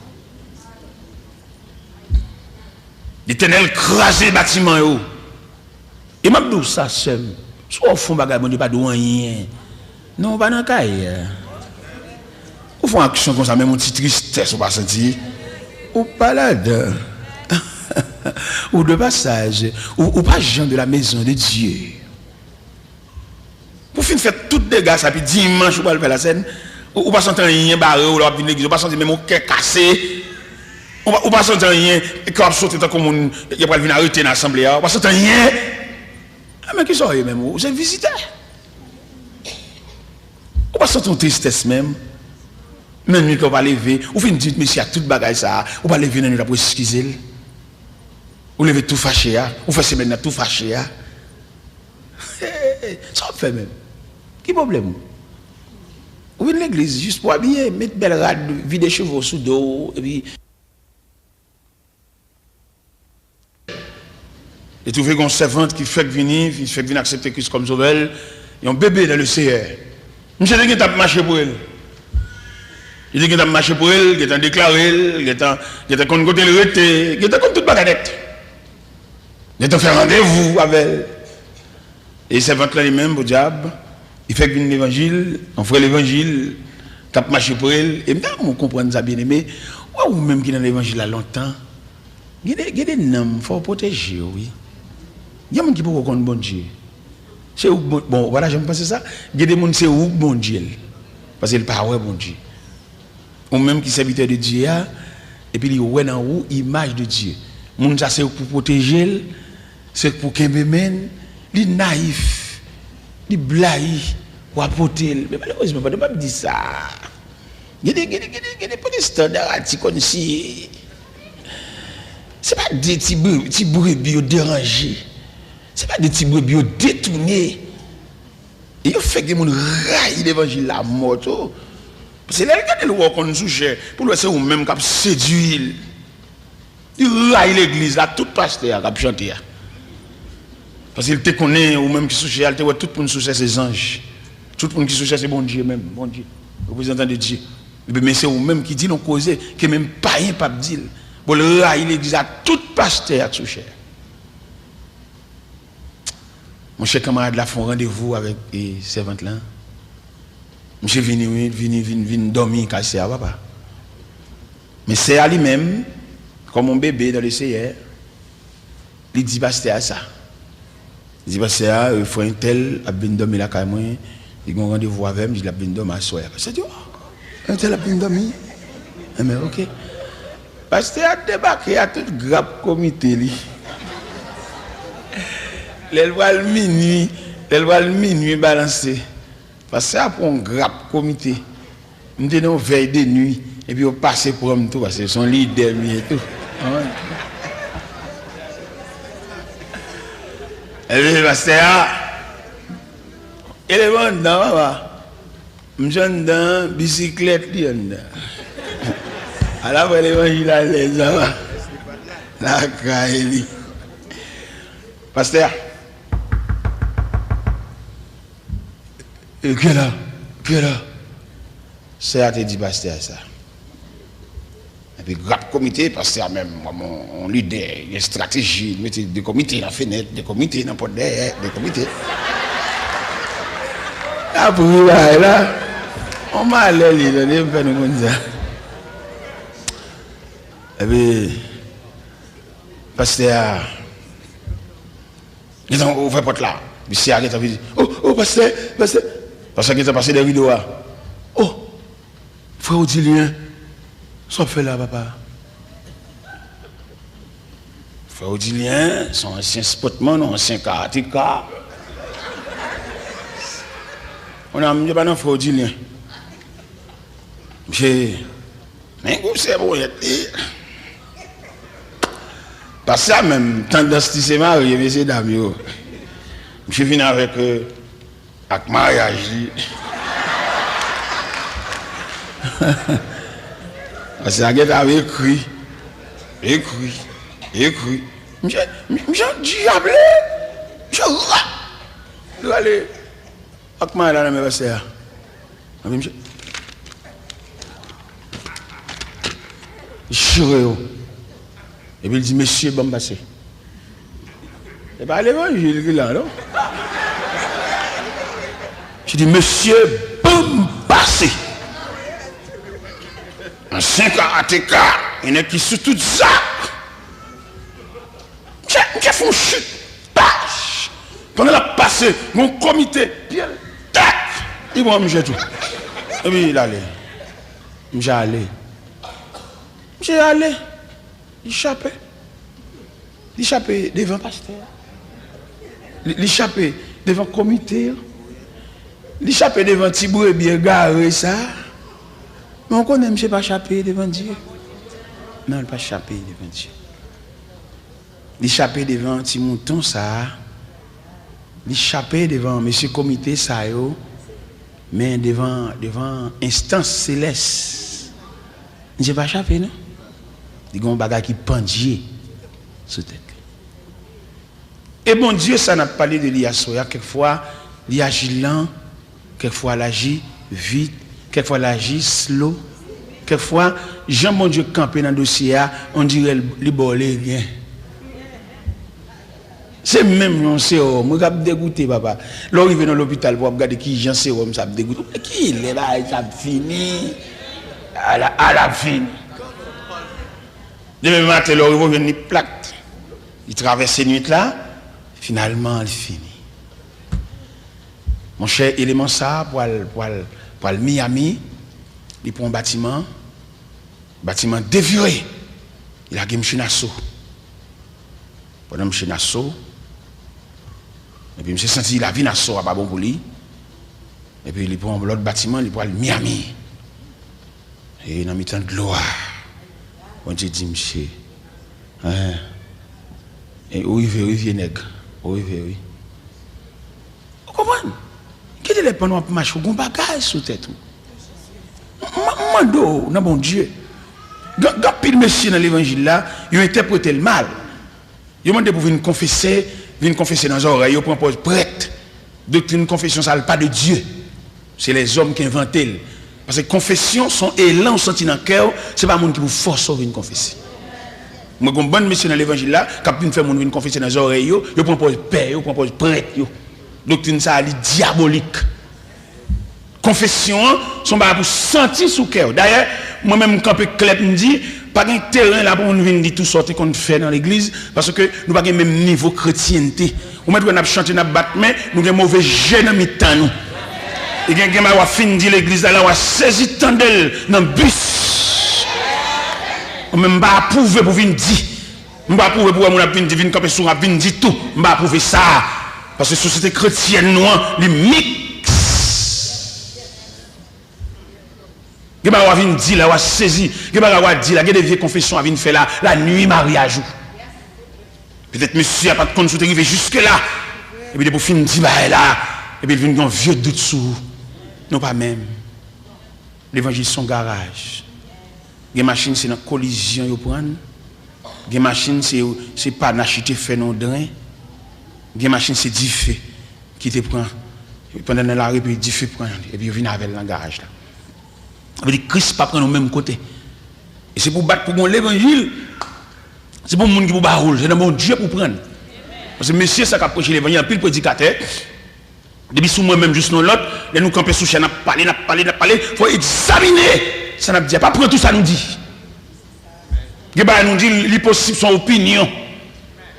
Letènèl kraze batiman yo. E m ap di w sa, sè m, si w fè yon bagay, Bondye pa di w anyen. Non, ou pa nan kay. Ou fè yon aksyon konsa, menm yon ti tristès ou pa santi. Ou pa ladan. Ou de passage. Ou, ou pa jan de la maison de Dieu. Pou fin fè tout dega sa, epi dimanch ou pral fè lasèn, ou, ou pa santi anyen bare w lè w ap vin legliz, ou pa santi menm yon kè kase, ou pa, ou pa santi anyen, kè w ap sote tankou moun y ap pral vin arete nan asanble a, ou pa santi anyen. A, men kisa w ye menm? Ou se vizitè. Ou pa santi yon tristès menm? Nan nwit la ou pa leve, ou fin di mesye a tout bagay sa a, ou pa leve nan nwit la pou eskize l. Ou leve tou fache a, ou fè semèn nan tou fache a. Sa w ap fè menm? Ki pwoblèm ou? Ou vin legliz jis pou abiye, met bèl rad, vide cheve w sou do w, epi. Li twouve gen yon sèvant ki fèk vini, ki fèk vin aksepte Kris kòm sovè l, yon bebe dans le Seigneur. Misye te gentan ap mache pre l. Li te gentan ap mache pre l, gentan deklare l, gentan, gentan konn kote l rete, gentan konn tout bagay nèt. Gentan fè randevou avè l. E sèvant lan li menm, podyab, li fèk vin levanjil, yon frè levanjil, k ap mache pre l. E m ta renmen w konprann sa, byeneme. Ou wè ou menm ki nan levanjil la lontan, gen de, gen de nanm, fò w pwoteje yo, wi. Gen moun ki poko konn Bondye. Se ou k Bon-, bon, ou pa ta janm panse sa? Gen de moun se ou k Bondye l. Paske l pa wè Bondye. Ou menm ki sèvitè de Dye a, epi li wè nan ou imaj de Dye. Moun sa se ou k pou pwoteje l, se ou k pou kenbe men l, li nayif, li blayi, w a pote l. Men malerezman, pandan m ap di sa, gen de, gen de, gen de, gen de pwotestan darati kòmsi se pa de ti bre-, ti brebi yo deranje. Se pa de ti brebi yo detounen. E yo fè gen moun rayi levanjil la mò tou. Paske lè l gade l wè w konn sou chè, pou l wè se ou menm k ap sedui l. Li rayi legliz la, tout pastè a k ap chante a. Paske l te konnen ou menm ki sou chè a, l te wè tout moun sou chè se zanj. Tout moun ki sou chè se Bondye menm, Bondye. Reprezantan de Dye. Epi men se ou menm ki di l yon koze ke menm payen p ap di l. Bon, l rayi legliz la, tout pastè a k sou chè a. Monchè, kanmarad la fè yon randevou avèk, e, sèvant lan. Misye vini, wi, vini, vin, vin dòmi kay sè a, papa. Men sè a li menm, kòm yon bebe dans le Seigneur, li di pastè a sa. Li di pastè a, e, frè entèl ap vin dòmi lakay mwen, li gen yon randevou avè m, li di l ap vin dòmi aswè a. Pastè a di, o, entèl ap vin dòmi? Enben, oke. Pastè a debake a tout grap komite li. Lè l pral minui, lè l pral minui balanse, pastè a pran yon grap komite. M te nan yon vèy de nwi, epi yo pase pran m tou, paske se yon lidè m ye tou. Epi pastè a, e leve anndan, papa. M jwenn anndan, bisiklèt li anndan. Ala pral levanjil alèz, papa. Lakay li. Pastè a, E, ki la? Ki la? Sè a te di pastè a sa. Epi grap komite, pastè a menm, kòm yon, yon lidè, gen estrateji, li mete de komite nan fenèt, de komite nan pòt dèyè, de komite. Apre bagay la, yon malè li, tande, m fè nou konn sa. Epi, pastè a, gentan ouvè pòt la. Mesye a gentan vini. O, o, pastè, pastè. Pastè gentan pase dèyè rido a. O, frè Odilyen, sa w ap fè la, papa? Frè Odilyen, se yon ansyen spòtmann, yon ansyen karateka. Kounye a, misye pa nan frè Odilyen. Misye Men gwosè ponyèt li. Pastè a menm, tandans li se marye, mesye dam yo. Misye vin avèk, euh, ak maryaj li. Pastè a gentan ekri, ekri, ekri. Misye, misye dyab li. Misye rale. Li rale. Ak maryaj la nan men pastè a. Epi misye, li chire yo. Epi li di, "Mesye, ban m pase." Se pa levanjil ki la, non? Misye di, "Mesye, ban m pase." Ansyen karateka, yon nèg ki sou tout zak. Misye, misye fè yon chit. Pach! Pandan l ap pase, yon komite, pye l, tak! Li pran misye tou. Epi l ale. Misye ale. Misye ale. Li chape. Li chape devan pastè a. Li, li chape devan komite an. Li chape devan ti brebi egare sa a. Men w konnen misye pa chape devan Dye. Non, li pa chape devan Dye. Li chape devan ti mouton sa a. Li chape devan mesye komite sa yo. Men devan, devan enstans selès, misye pa chape, non. Li gen yon bagay ki pandye sou tèt li. E Bondye sa n ap pale de li aswè a, kèk fwa, li aji lan, kèk fwa, l aji vit, kèk fwa, l aji slow, kèk fwa, jan Bondye kanpe nan dosye a, on dirè li ba w legen. Se menm yon sewòm, wi, k ap degoute, papa. Lè w rive nan lopital pou w ap gade kijan sewòm sa ap degoute. Kilè bagay sa ap fini? Ala, ala ap fini. Demen maten, lè w rive, w jwenn li plat. Li travèse nwit la, finalman, li fini. Monchè, eleman sa a pral, pral, pral Miami, li pran yon batiman, batiman devire, li lage misye nan aso. Pandan misye nan aso, epi misye santi lavi nan aso a pa bon pou li, epi li pran yon lòt batiman, li pral Miami. E nan mitan dlo a, Bondye di misye, en, e ou rive wi, vye nèg, ou rive wi. Ou konprann? Gen de lè pandan w ap mache, ou gen yon bagay sou tèt ou. M, m, m mande w nan Bondye. Gen, gen anpil mesye nan levanjil la, yo entèprete l mal. Yo mande pou vin konfese, vin konfese nan zòrèy, yo pran pòz prèt. Doktrin konfesyon sa a, l pa de Dye. Se lèzòm ki envante l. Paske konfesyon se yon elan w santi nan kè w, se pa moun ki pou fòse w vin konfese. Mwen gen yon bann mesye nan levanjil la k ap vin fè moun vin konfese nan zòrèy yo, yo pran pòz pè, yo pran pòz prèt yo. Doktrin sa a, li dyabolik. Konfesyon an, se yon bagay pou santi sou kè w. Dayè, mwen menm, m kanpe klè, m di, pa gen teren la pou moun vin di tou sa w te konn fè nan legliz, paske nou pa gen menm nivo kretyente. Ou mèt wè n ap chante, n ap bat men, nou gen move je nan mitan nou. E gen, gen bagay w ap fin di legliz la, la w a sezi tande l nan bis. Mwen menm, m pa apwouve pou vin di. M pa apwouve pou wè moun ap vin di, vin kanpe sou w, ap vin di tou. M pa apwouve sa. Paske sosyete kretyèn nou an, li miks. Gen bagay w a vin di la, w a sezi. Gen bagay w a di la, gen de vye konfesyon w a vin fè la, la nui maryaj ou. Petèt mesye a pa t konn si w te rive jiske la. Epi depi w fin di bagay la, epi l vin gen yon vye dout sou ou. Nou pa menm. Levanjil se yon garaj. Gen machin se nan kolizyon yo pran l. Gen machin se, se pa n achte fè nan yon dren. Gen machin se dife ki te pran Pandan nan lari, epi dife pran li, epi yo vin avè l nan garaj la. Sa vle di Kris pa pran nou menm kote. E se pou bat pou gon levanjil, se pou moun ki pou ba ou l, se nan Bondye pou pran l. Paske mesye sa k ap preche levanjil, anpil predikatè, depi sou mwen menm jis nan lòt, lè nou kanpe sou chè, n ap pale, n ap pale, n ap pale, fò egzamine sa n ap di a. Pa pran tou sa nou di. Gen bagay nou di, li posib, se yon opinyon.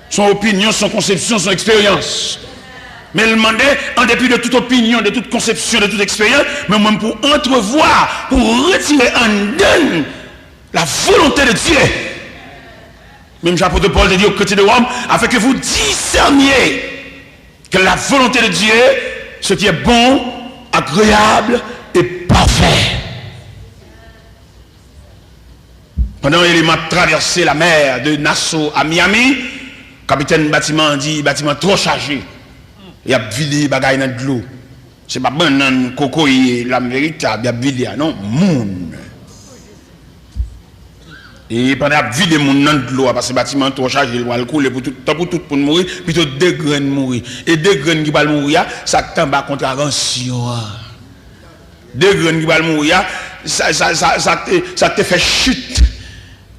Se yon opinyon, se yon konsepsyon, se yon eksperyans. Men l mande, an depi de tout opinyon, de tout konsepsyon, de tout eksperyans, men mwen pou antrevwa, pou retire anndan n la volonte de Dye. Menm jan apot Pòl te di aux chrétiens de Rome, afin que vous discerniez quelle est la volonté de Dieu, ce qui est bon, agréable et parfait. Pandan Elema ap travèse lamè de Nassau a Miami, kapitèn batiman an di batiman twò chaje. Y ap vide bagay nan dlo. Se pa bannann, kokoye, lam veritab y ap vide a, non, moun. E pandan y ap vide moun nan dlo a, paske batiman an twò chaje, l pral koule pou tout, tankou tout moun mouri, pito de grenn mouri. E de grenn ki pral mouri a, sa k t anba kontravansyon an. De grenn ki pral mouri a, sa, sa, sa, sa k te, sa k te fè chit.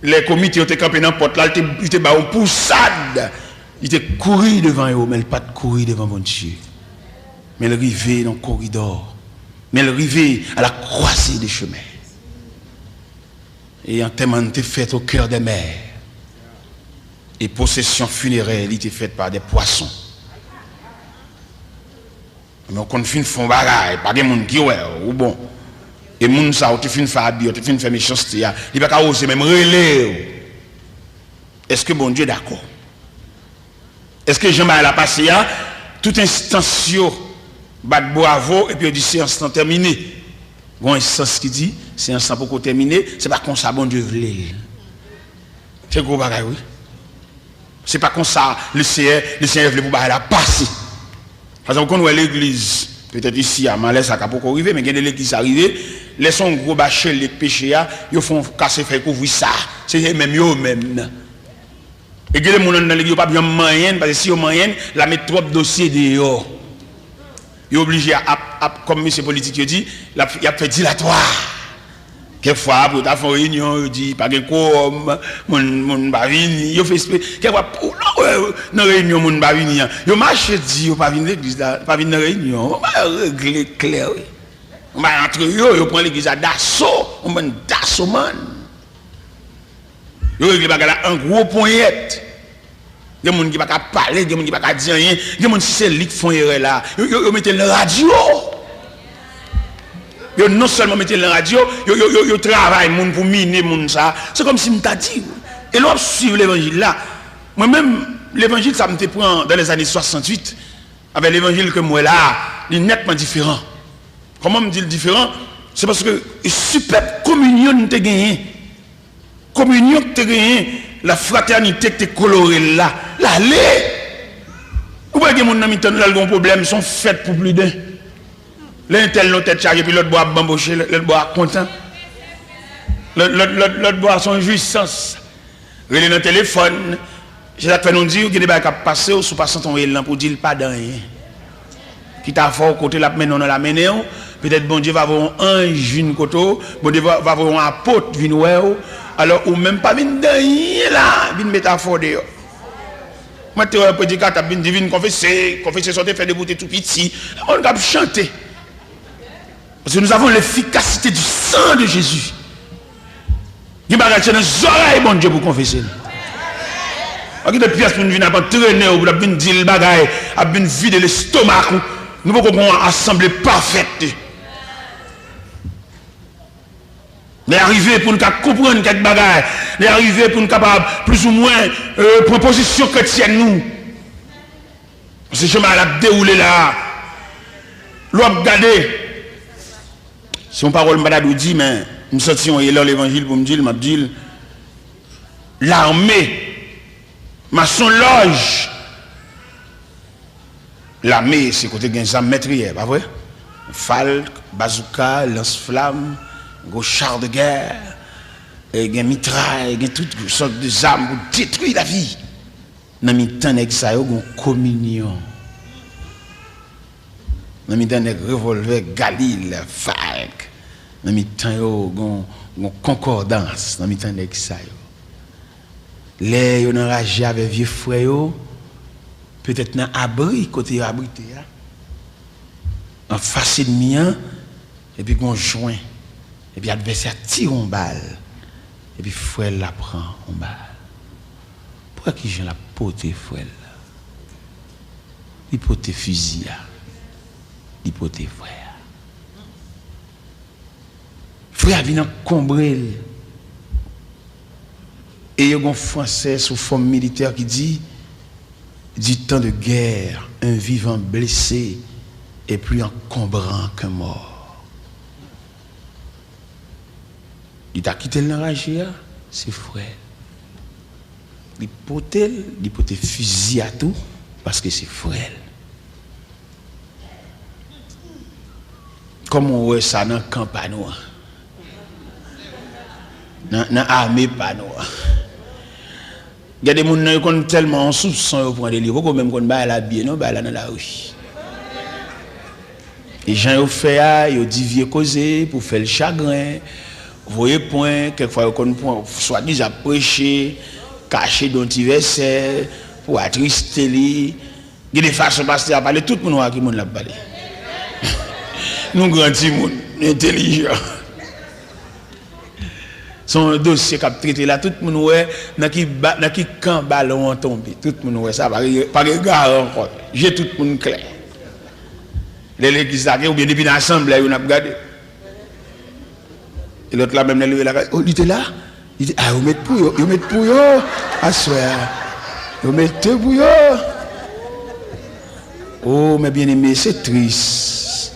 Lè komite yo te kanpe nan pòt la, li te, li te ba yo pousad. Li te kouri devan yo, men l pa t kouri devan Bondye. Men l rive nan koridò. Men l rive à la croisée des chemins. E antèman an te fèt au cœur des mers. E pwosesyon finerè li te fèt pa de pwason. Men w konn fin fè yon bagay, pa gen moun ki wè w, ou bon. E moun sa ou te fin fè abi, ou te fin fè mechanste a, li pa ka oze menm rele w. Èske Bondye dakò? Èske jan bagay la pase a, tout enstans yo bat bwavo epi yo di seyans lan tèmine? Gon enstans ki di seyans lan poko tèmine, se pa konsa Bondye vle l. Se gwo bagay, wi. Se pa konsa Lesenyè, Lesenyè vle pou bagay la pase. Paske ou konn wè legliz, petèt isi a, malè sa ka poko rive, men gen de legliz sa rive, lè se yon gwo bacheli k peche a, yo fè yon kase fèy kouvri sa. Se yo menm, yo menm nan. E gen de moun anndan legliz, yo p ap janm manyen n, paske si yo manyen n, l a met twòp dosye deyò. Yo oblije ap, ap, kòm mesye politik yo di, l ap, y ap fè dilatwa. Kèk fwa, pou yo ta fè yon reyinyon, yo di, pa gen kowòm, moun, moun pa vini, yo fè espre, kèk fwa, pou, nan, nan reyinyon moun pa vini an, yo mache di yo pa vin legliz la, pa vin nan reyinyon, yon bagay yo regle klè, wi. Yon bagay antre yo, yo pran legliz la daso, yon bann dasomann. Yo regle bagay la an gwo ponyèt. Gen moun ki pa ka pale, gen moun ki pa ka di anyen, gen moun si se li k fè yon erè la, yo, yo, yo mete l nan radyo. Yo non sèlman mete l nan radyo, yo, yo, yo, yo travay moun pou mine moun sa. Se kòmsi m ta di w, e lè w ap swiv levanjil la, mwen menm, levanjil sa m te pran dans les années soixante-huit, avèk levanjil ke m wè la a, li nètman diferan. Kòman m di l diferan? Se paske sipèb kominyon n te genyen. Kominyon k te genyen, lafratènite k te kolore l la, l ale. Ou pa gen moun nan mitan nou, lè l gen yon pwoblèm, se yon fèt pou pliden. Lè entèl nan tèt chaje, epi lòt bò a banboche, lòt bò a kontan. Lòt, lòt, lòt, lòt bò a se yon jwisans. Rele nan telefòn. Se sa k fè nou di w, gen de bagay k ap pase w, si w pa santi yon elan pou di l, pa di anyen. Kit a fè w kote l ap mennen w nan l a mennen w, petèt Bondye va voye yon anj vin kote w, Bondye va, va voye yon apot vin wè w, alò ou menm pa vin di anyen la, vin met afè w deyò. Mwen te wè predikatè ap vin di, vin konfese, konfese sa w te fè depi w te tou piti, moun k ap chante. Parce que nous avons l'efficacité du sang de Jésus. Gen bagay se nan zòrèy Bondye pou konfese l. Pa kite pyès moun vin ap antrene w pou l ap vin di l bagay, ap vin vide lestomak ou. Nou poko gon asanble pafèt. Lè a rive pou n ka konprann kèk bagay. Lè a rive pou n kapab plizoumwen, euh, pran pozisyon kretyèn nou. Se jan bagay la ap dewoule la a. Lè w ap gade, se yon pawòl m pa ta dwe di, men m santi yon elan levanjil pou m di l, m ap di l, lame, masonlòj, lame, se kote gen zam mètriyè, pa vre? Falk, bazouka, lans flam, gwo char de guerre, e gen mitray, gen tout sòt de zam pou detwi lavi. Nan mitan nèg sa yo, gon kominyon. Nan mitan nèg revòlvè Galil, Falk, nan mitan yo, gon, gon konkòdans nan mitan nèg sa yo. Lè yo nan raje avè vye frè yo, petèt nan abri kote yo abrite a, anfas ènmi an, epi gon jwen, epi advèsè a tire yon bal, epi frè l la pran yon bal. Pou wè kijan l ap pote frè l la. Li pote fizi a, li pote frè a. Frè a vin ankonbre l. E yo gon fransè sou fòm militè ki di, du temps de guerre, un vivant blessé est plus encombrant qu'un mort. Li ta kite l nan raje a, se frè l. Li pote l, li pote fizi a tou, paske se frè l. Kòman w wè sa nan kan pa nou an? Nan, nan ame pa nou an? Gen de moun nan yo konn tèlman yon soupson yo pran de li, yo poko menm konn bagay la byen non, bagay la nan lari. E jan yo fè a, yo di vye koze pou fè l chagren, voye pwen, kèk fwa yo konn pran, swadizan ap preche, kache de yon ti vèsè pou atriste li. Gen de fason pastè a pale, tout moun wè a ki moun l ap pale. Nou gran timoun, nou entèlijan. Se yon dosye k ap trete la, tout moun wè nan ki ba, nan ki kan balon an tonbe. Tout moun wè sa, pa gen, pa gen gara ankò. Je tout moun klè. Lè legliz lage, oubyen depi nan asanble yo n ap gade. E lòt la menm lè l rive lakay, oh, li te la? Li te, ah, yo met pou yo, yo met pou yo aswè a. Yo mete pou yo. Oh, mes bien-aimés, c'est triste.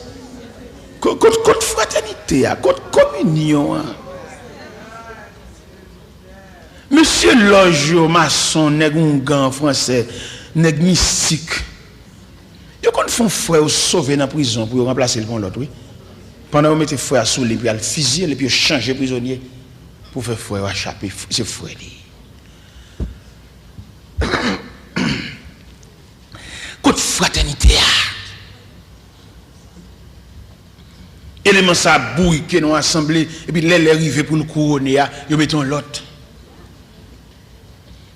Ko-, kot, kot fratènite a, kot kominyon an? Mesye lòj yo, mason, nèg oungan fransè, nèg mistik. Yo konn fè yon frè yo sove nan prizon pou yo ranplase l pa yon lòt, wi. Pandan yo mete frè a sou li, epi al fiziye l, epi yo chanje prizonye pou fè frè yo a chape, se frè li. Kot fratènite a? Eleman sa ap bourike nan yon asanble, epi lè lè rive pou l kouwone a, yo mete yon lòt.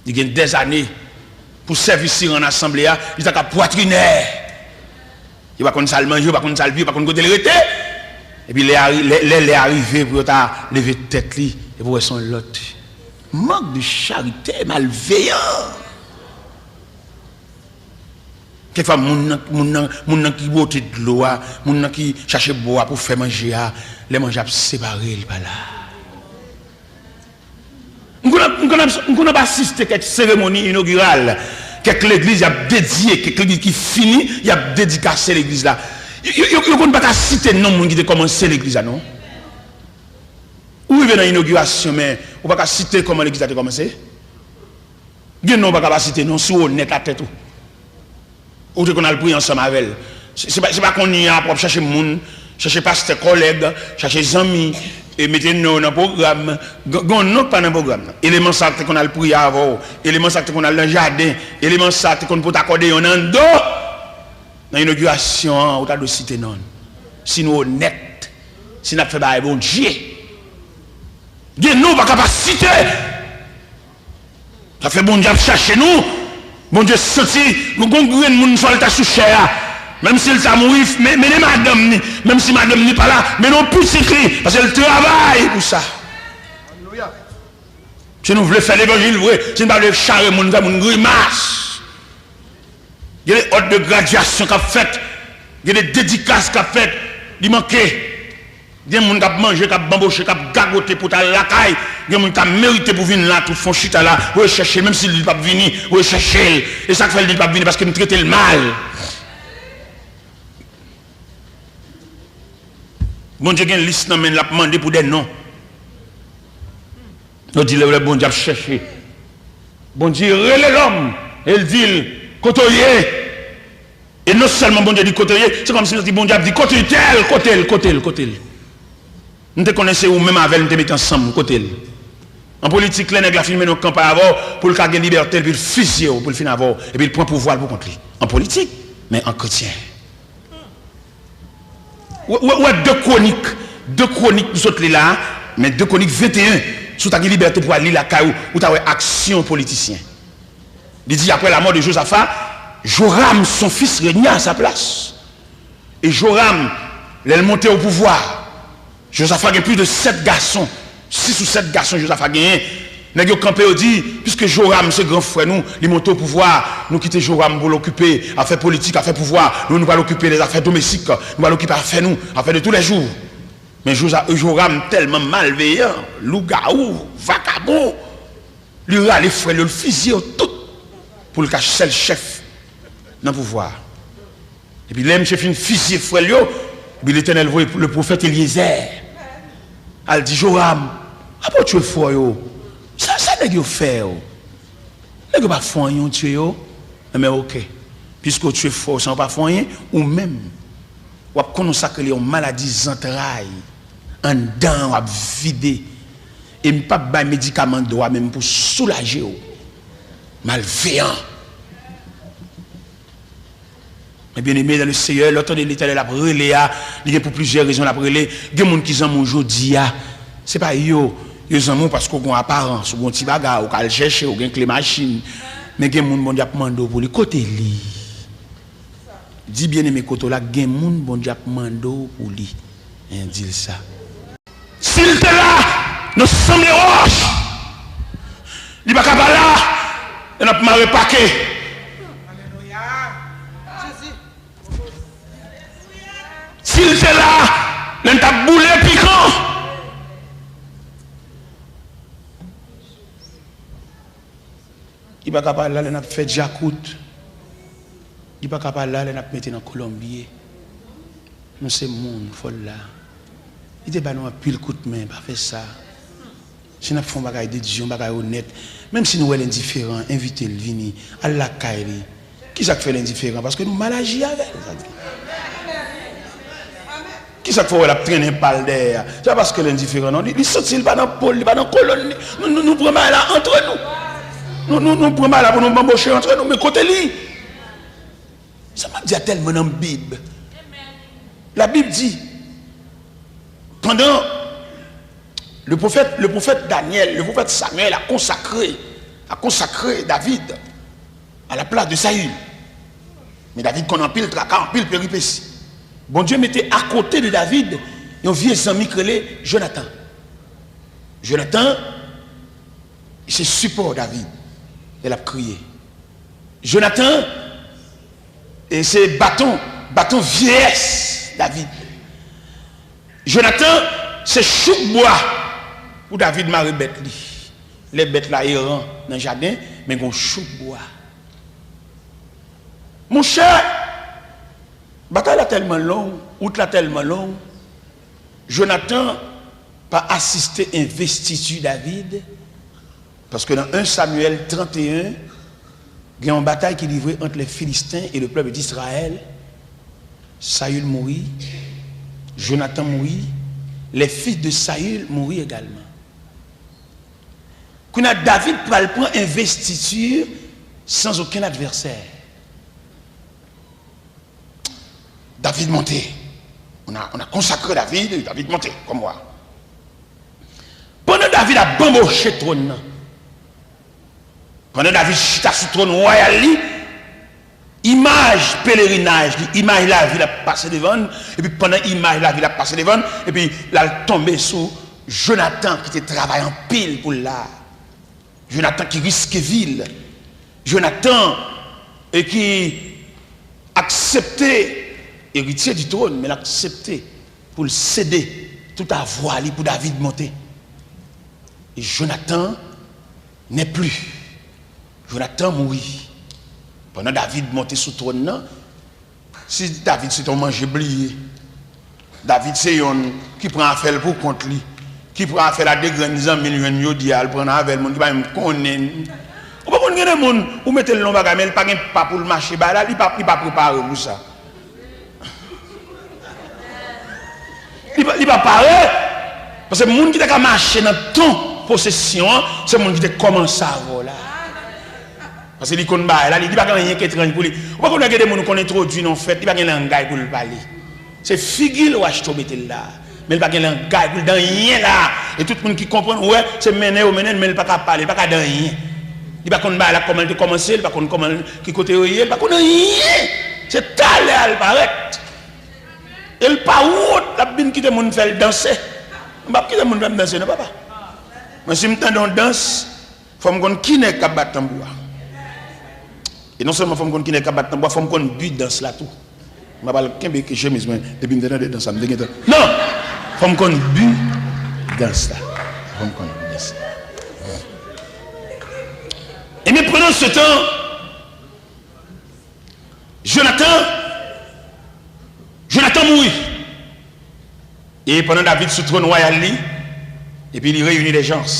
Li gen dèzane pou sèvis li rann asanble a, li ta ka pwatrinè. Yo pa konn sa l manje, yo pa konn sa l bwè, yo pa konn kote l rete. Epi lè a ri-, lè, lè, lè a rive pou yo ta leve tèt li, epi w wè se yon lòt. Mank de charite, malveyan. Kèk fwa, moun nan, moun nan, moun nan ki bwote dlo a, moun nan ki chache bwa pou fè manje a, lè manje ap separe, li pa la. M konn ap, m konn ap, m konn ap asiste kèk seremoni inogiral, kèk legliz y ap dedye, kèk legliz ki fini, y ap dedikase legliz la. Yo, yo, yo, yo konn pa ka site non moun ki te kòmanse legliz la, non. Ou rive nan inogirasyon, men ou pa ka site kòman legliz la te kòmanse. Gen non ou pa ka pa site non, si w onèt ak tèt ou. Ou te konn al priye ansanm avè l. Se, se pa, se pa kounye a pou w ap chache moun, chache pastè kòlèg, chache zanmi, e mete non yo nan pwogram. Gen, gen yon non k pa nan pwogram nan. Eleman sa a te konn al priye avè w. Eleman sa a te konn al nan jaden. Eleman sa a te konn pote akòdeyon nan do. Nan inogirasyon an, ou ta dwe site non l. Si nou onèt, si n ap fè bagay Bondye, gen non ou pa ka pa site. Sa fè Bondye ap chache nou. Bondye santi nou gon grenn moun sa l ta sou chè a. Menm si l ta mouri, men, mennen madanm ni. Menm si madanm ni pa la, mennen yon pitit li. Paske l travay pou sa. Si nou vle fè levanjil vre, si n pa vle chare moun, fè moun grimas. Gen de òd de gradyasyon k ap fèt. Gen de dedikas k ap fèt. Li manke. Gen moun k ap manje, k ap banboche, k ap gagote pou t al lakay. Gen moun k ap merite pou vin la tou, fè yon chita la, rechèche l, menm si li p ap vini, rechèche l. E sa k fè l di l p ap vini, paske m trete l mal. Bondye gen lis nan men l, l ap mande pou de non. Yo di lè, lè Bondye ap chèche. Bondye rele lòm, e l di l, kote w ye? E non sèlman Bondye di kote w ye, se kòmsi l santi Bondye ap di, kote tèl, kote l, kote l, kote l. M te konnen se ou menm avè l m te mete ansanm, kote l. An politik, lè nèg la fin mennen yon kanpay avè w, pou l ka gen libète l, epi l fizye w, pou l fin avè w, epi l pran pouvwa l pou kont li. An politik, men an kretyen. Ou wè, ou wè, ou wè de Kwonik, de Kwonik nou sot li la, men de Kwonik venteyen, si w ta gen libète pou w al li lakay ou, ou ta wè aksyon politisyen. Li di, après la mort de Josaphat, Joram, son fils, régna à sa place. E Joram, lè l monte o pouvwa, Jozafa gen plis de sèt gason, sis ou sèt gason Jozafa genyen. Nèg yo kanpe, yo di, piske Joram se gran frè nou, li monte o pouvwa, nou kite Joram pou l okipe afè politik, afè pouvwa, nou, nou pral okipe lèzafè domestik, nou pral okipe afè nou, afè de tou lè jou. Men Joza-, Joram tèlman malveyan, lougawou, vakabon, li rale frè l yo, l fizye yo tout pou l ka sèl chèf nan pouvwa a. Epi lè misye fin fizye frè l yo, epi Letènèl voye le pwofèt Elyezè al di Joram, apa w tchwe frè w yo? Sa, sa nèg yo fè w? Nèg yo pa fè w anyen, w tchwe yo? Enben, oke. Piske w tchwe frè w san yo pa fè w anyen, ou menm, w ap konn yon sa k rele yon maladi zantray anndan w ap vide. E m p ap bay medikaman dwa menm pou soulaje w. Malveyan. Men byeneme dan le Seyè, lè w tande Letènèl ap rele a, li gen pou plizyè rezon l ap rele. Gen moun ki zanmi w jodi a, se pa yo, yo zanmi w paske w gen yon aparans, ou gen yon ti bagay, ou ka al chèche, ou gen kle machin. Men gen moun Bondye ap mande w pou li. Kote li? Di byeneme kote w la, gen moun Bondye ap mande w pou li. Di l sa. Si l te la, nan sanble wòch, li pa ka pa la, lè n ap mare pake. Si l te la, lè n t ap boule pikan. Li pa ka pa la lè n ap fè djakout. Li pa ka pa la lè n ap mete nan kolonbye. Nou se moun, fò l la. Li te ba nou anpil kout men, pa fè sa. Si n ap fè yon bagay de Dye, yon bagay onèt, menm si nou wè l endiferan, envite l vini, al lakay li. Kisa k fè l endiferan? Paske nou mal aji avè l, sa di. Kisa k fè w wè l ap trennen pa l dèyè a? Se pa paske l endiferan, non. Li, li santi l pa nan po l, li pa nan kolonn li. Nou, nou, nou pran bagay la antre nou. Nou, nou, nou pran bagay la pou nou banboche antre nou. Men kote li? Sa m ap di a tèlman nan Bib. La Bible dit, pendant le prophète, le prophète Daniel, le prophète Samuel a consacré, a consacré David à la place de Saül. Men David konn anpil traka, anpil peripesi. Bondye mete akote de David yon vye zanmi k rele Jonatan. Jonatan, se sipò David lè l ap kriye. Jonatan, e se baton, baton vyeyès David. Jonatan, se chouk bwa pou David mare bèt li. Lè bèt la eran nan jaden, men gen yon chouk bwa. Monchè, batay la tèlman long, wout la tèlman long, Jonatan pa asiste envestiti David, paske nan en Samyèl tranteyen, gen yon batay ki livre ant les Philistins et le peuple d'Israël. Saül mouri, Jonatan mouri, les fils de Saül mouri également. Kounye a, David pral pran envestiti san okenn advèsè. David monte. On a, on a consacré David, et David monte comme roi. Pandan David ap banboche twòn nan, pandan David chita sou twòn wayal li, imaj pelerinaj li, imaj lavil ap pase devan l, epi pandan imaj lavil ap pase devan l, epi l al tonbe sou Jonatan ki te travay anpil pou l la. Jonatan ki riske vi l. Jonatan, e ki aksepte, eritye di twòn, men l aksepte pou l sede tout avwa li pou David monte. E Jonatan n'est plus. Jonatan mouri. Pandan David monte sou twòn nan, si David se te yon manje bliye, David se yonn ki pran afè l pou kont li, ki pran afè l a de grenn zanmi l jwenn jodi a, l pran nan avè l, moun ki pa menm konnen. Ou pa konn gen de moun, ou mete l nan yon bagay, men l pa gen pa pou l mache ba la, li pa, li pa prepare pou sa. Li pa, li pa pare. Paske moun ki ta ka mache nan ton posesyon an, se moun ki te kòmanse avè w la. Paske li konn bagay la, li, li pa gen anyen k etranj pou li. Ou pa konn gen de moun ou konn entwodui nan yon fèt, li pa gen langay pou l pale. Se figi l Wachto mete l la. Men l pa gen langay pou l di anyen la. E tout moun ki konprann, wè, se mennen yo mennen l, men l pa ka pale, l pa ka di anyen. Li pa konn bagay la kòman l te kòmanse, li pa konn kòman, ki kote yo ye, li pa konn anyen. Se talè a l parèt. E l pa wont, l ap vin kite moun fè l danse. M p ap kite moun fè m danse non, papa. Mwen, si m tande yon dans, fò m konn ki nèg k ap bat tanbou a. E non sèlman fò m konn ki nèg k ap bat tanbou a, fò m konn bi dans la tou. M pa pral kenbe ke chemiz mwen, depi m te tande dans la, m te gentan. Non! Fò m konn bi dans la. Fò m konn bi dans la. Ebyen, pandan se tan, Jonatan, Jonatan mouri. E pandan David sou twòn wayal li, epi li reyini lè jans,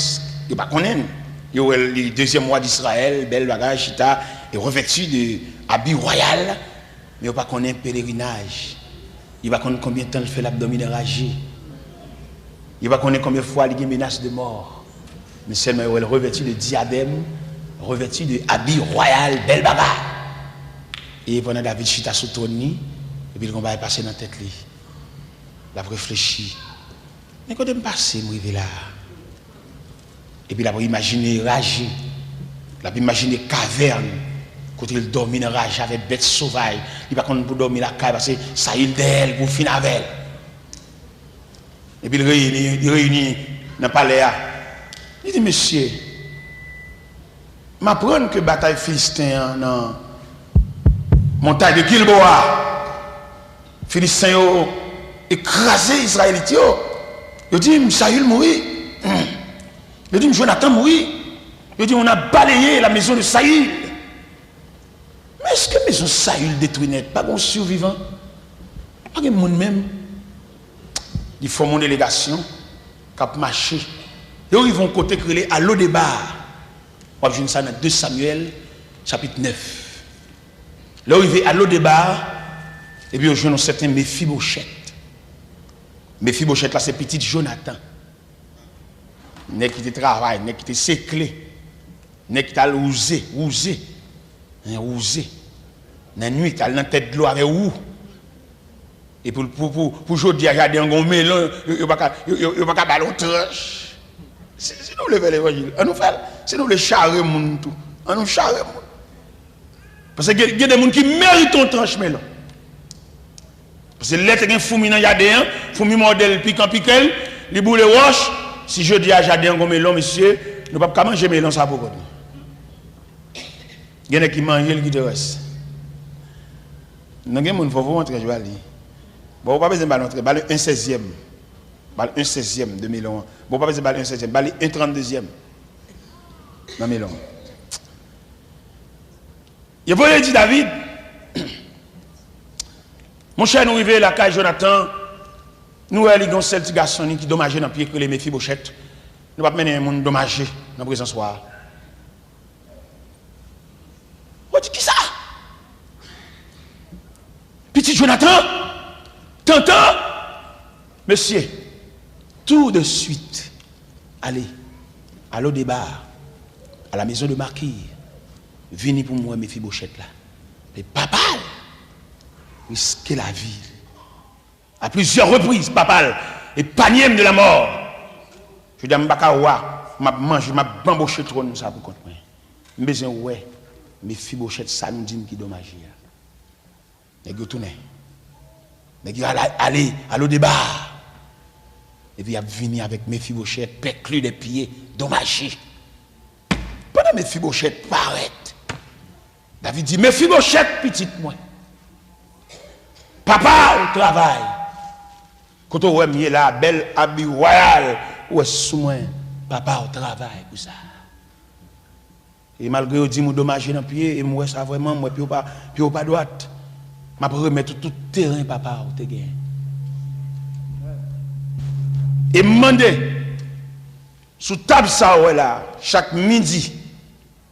yo pa konnen l. Yo wè l, li dezyèm wa Disrayèl, bèl bagay, chita, e revèti de abi wayal, men yo pa konnen pelerinaj. Yo pa konn konbyen tan l fè l ap dòmi nan raje. Yo pa konnen konbyen fwa li gen menas de mò. Men sèlman yo wè l revèti de dyadèm, revèti de abi wayal, bèl bagay. E pandan David chita sou twòn li, epi l gen yon bagay pase nan tèt li. L ap reflechi. Men kote m pase, m rive la a? Epi l ap imajine raje. L ap imajine kavèn kote l dòmi nan raje avèk bèt sovaj. Li pa konn pou dòmi lakay paske Sayil dèyè l pou fin avè l. Epi l reyini, li reyini nan palè a. Li di, mesye, m aprann ke batay Filisten an nan montay de Gilboa, Filisten yo kraze Izrayelit yo. Yo di m Sayil mouri. Yo di m Jonatan mouri. Yo di on a balayé la maison de Saül. Men èske mezon Sayil detwi nèt? Pa gen yon sivivan? Pa gen moun menm? Li fòme yon delegasyon k ap mache. Yo rive yon kote k rele Alodeba. W ap jwenn sa nan de Samyèl, chapit nèf. Lè yo rive Alodeba, epi yo jwenn yon sèten Mefibochèt. Mefibochèt la se pitit Jonatan. Nèg ki te travay, nèg ki te sekle, nèg ki t al wouze, wouze, hein, wouze. Nan nwit, al nan tèt dlo avè wou. E pou, pou, pou, pou jodi a, jaden an gon melon, yo, yo pa ka, yo, yo, yo pa ka ba l yon tranch. Si, si nou vle fè levanjil, an nou fè l. Si nou vle chare moun tou, an nou chare moun. Paske gen, gen de moun ki merite yon tranch melon. Paske lè te gen foumi nan jaden an, foumi mòde l, pikan pike l, li boule wòch. Si jodi a jaden an gon melon, mesye, nou p ap ka manje melon sa pou kont nou. Gen nèg ki manje l kite rès. Non, gen moun fò fò yon tranch ba li. Bon, ou pa bezwen ba l yon tranch, ba l yon sèzyèm. Ba l yon sèzyèm de melon an. Bon, ou pa bezwen ba l yon sèzyèm, ba li yon tranndezyèm nan melon an. Yo voye di David, monchè, nou rive lakay Jonatan, nou wè li gen yon sèl ti gason li ki domaje nan pye k rele Mefibochèt. Nou p ap mennen moun domaje nan prezans wa a. Ou di kisa? Pitit Jonatan? Tantan? Mesye, tout de suite, ale, Alodeba, à la maison de Makir, vini pou m wè Mefibochèt la. Men papa l riske lavi l. A plizyè repriz, papa l epanye m de la mò. Jodi a, m pa ka wa, m ap manje, m ap banboche twòn sa pou kont mwen. M bezwen wè Mefibochèt sa nou di m ki domaje a. Nèg yo tounen. Nèg yo ale, ale, Alodeba. Epi y ap vini avèk Mefibochèt, pèkli de pye, domaje. Pandan Mefibochèt parèt, David di, Mefibochèt, pitit mwen, papa w travay. Kote w wè m ye la, bèl abi wayal ou wè sou mwen, papa w travay pou sa. E malgre yo di m ou domaje nan pye, e m wè sa vrèman, m wè pye w pa, pye w pa dwat, m ap remèt ou tout teren papa w te gen. E m mande, sou tab sa w wè la, chak midi,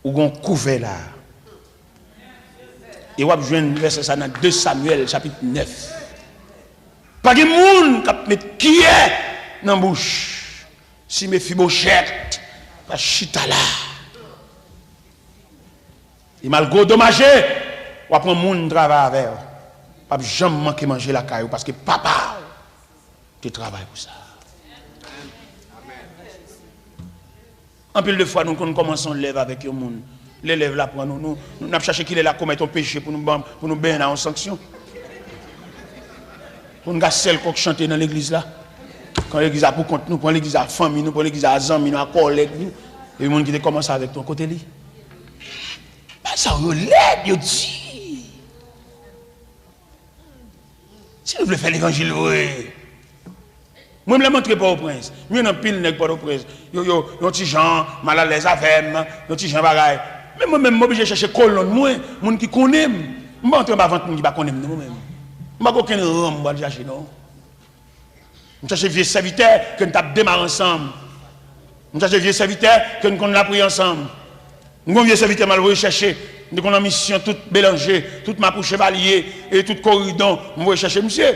ou gon kouvè la. E w ap jwenn vèsè sa nan de Samyèl, chapit nèf. Pa gen moun k ap met kiyè nan bouch si Mefibochèt pa chita la. E malgre w domaje, w ap pran moun travay avè w. p ap janm manke manje lakay ou, paske papa w te travay pou sa. Anpil de fwa, nou konn kòmanse yon lèv avèk yon moun. Lè lèv la pran nou, nou, nou, n ap chache kilè l a komèt yon peche pou nou ban, pou nou benyen nan yon sanksyon. Pou n ka sèl kòk chante nan legliz la. Kan legliz la pou kont nou, pran legliz la a fanmi nou, pran legliz la a zanmi nou, a kòlèg nou. Epi moun ki te kòmanse avèk nou, kote li? Bagay sa yo lèd, yo di. Si nou vle fè levanjil vre. Mwen, lè m antre Pòtoprens, m jwenn anpil nèg Pòtoprens. Yo, yo, yon ti jan malalèz avè m, yon ti jan bagay. Men mwen menm, m oblije chèche kolonn mwen, moun ki konnen m. M pa antre anba vant moun ki pa konnen m, non, mwen menm. M pa gen okenn ran m pral chache, non. M chache vye sèvitè ke n t ap demare ansanm. M chache vye sèvitè ke n konn lapriyè ansanm. M gon vye sèvitè m al voye chèche. M te konn nan misyon tout Belanje, tout Mapou Chevalye, e tout Koridon, m voye chèche misye.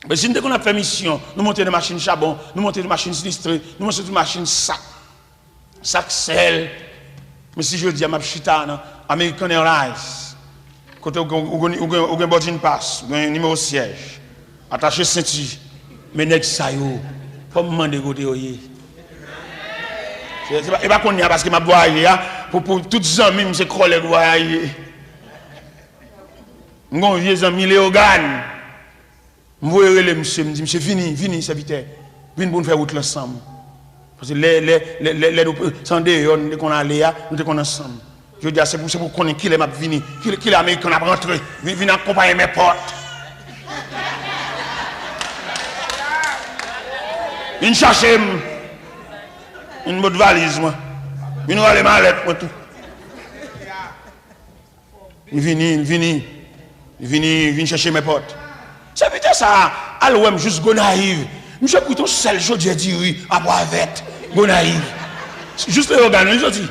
Men si n te konn ap fè misyon, nou monte nan machin chabon, nou monte nan machin sinistre, nou monte sou machin sak. Sak sèl. Men si jodi a m ap chita nan American Airlines, kote ou gen, ou gen, ou gen, ou gen boarding pass, ou gen nimewo syèj, atache senti, men nèg sa yo, fò m mande kote yo ye. Se, se pa, e pa kounye a paske m ap vwayaje a, pou, pou tout zanmi m se kòlèg vwayaje. M gon vye zanmi Leyogàn. M voye rele misye, m di, "Misye, vini, vini, sèvitè. Vin pou n fè wout la ansanm." Paske lè, lè, lè, lè, lè nou, se andeyò nou te konn ale a, nou te konn ansanm. Jodi a, se pou, se pou konnen kilè m ap vini, kilè, kilè American ap rantre. Vin, vin akonpaye m èpòt. Vin chache m. Vin pot valiz mwen. Vin rale malèt mwen tou. Li vini, li vini. Li vini, li vin chèche m èpòt. Sèvitè sa a, al wè m jis Gonayiv. Misye kwit yon sèl chodyè diri a pwa vèt, Gonayiv. Jis Leyogàn, li soti.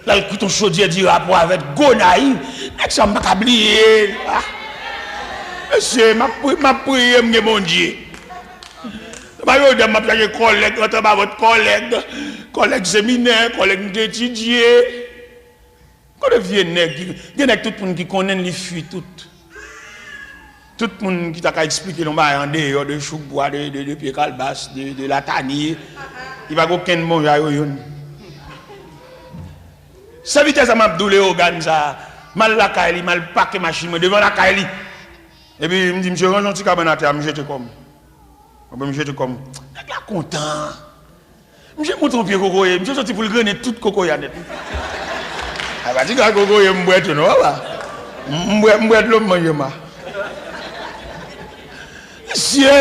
L al kwit yon chodyè diri a pwa vèt, Gonayiv. Nèg sa, m pa ka bliye l. Ah. Mesye, m ap pri-, m ap priye, m gen Bondye. Se pa jodi a m ap chache kòlèg, rantre anba vant kòlèg. Kòlèg se minè, kòlèg m te etidye. Kote vye nèg ki, gen nèg tout moun ki konnen l, li fui tout. Tout moun ki ta ka eksplike l yon bagay andeyò de chouk bwa, de, de, de pye kalbas, de, de latanye, li pa gen okenn bon jan yo youn. Sèvitè sa m ap di w, Leyogàn sa, m al lakay li, m al pake machin mwen devan lakay li. Epi m di, "Misye, rann yon ti kabann atè a, m jete kò m." Apre m jete kò m. Nèg la kontan. Misye monte yon pye kokoye. Misye soti pou l grennen tout kokoye a nèt. A pa ti grenn kokoye m bwè tou non, papa. M, m bwè, m bwè dlo, m manje m a. Mesye,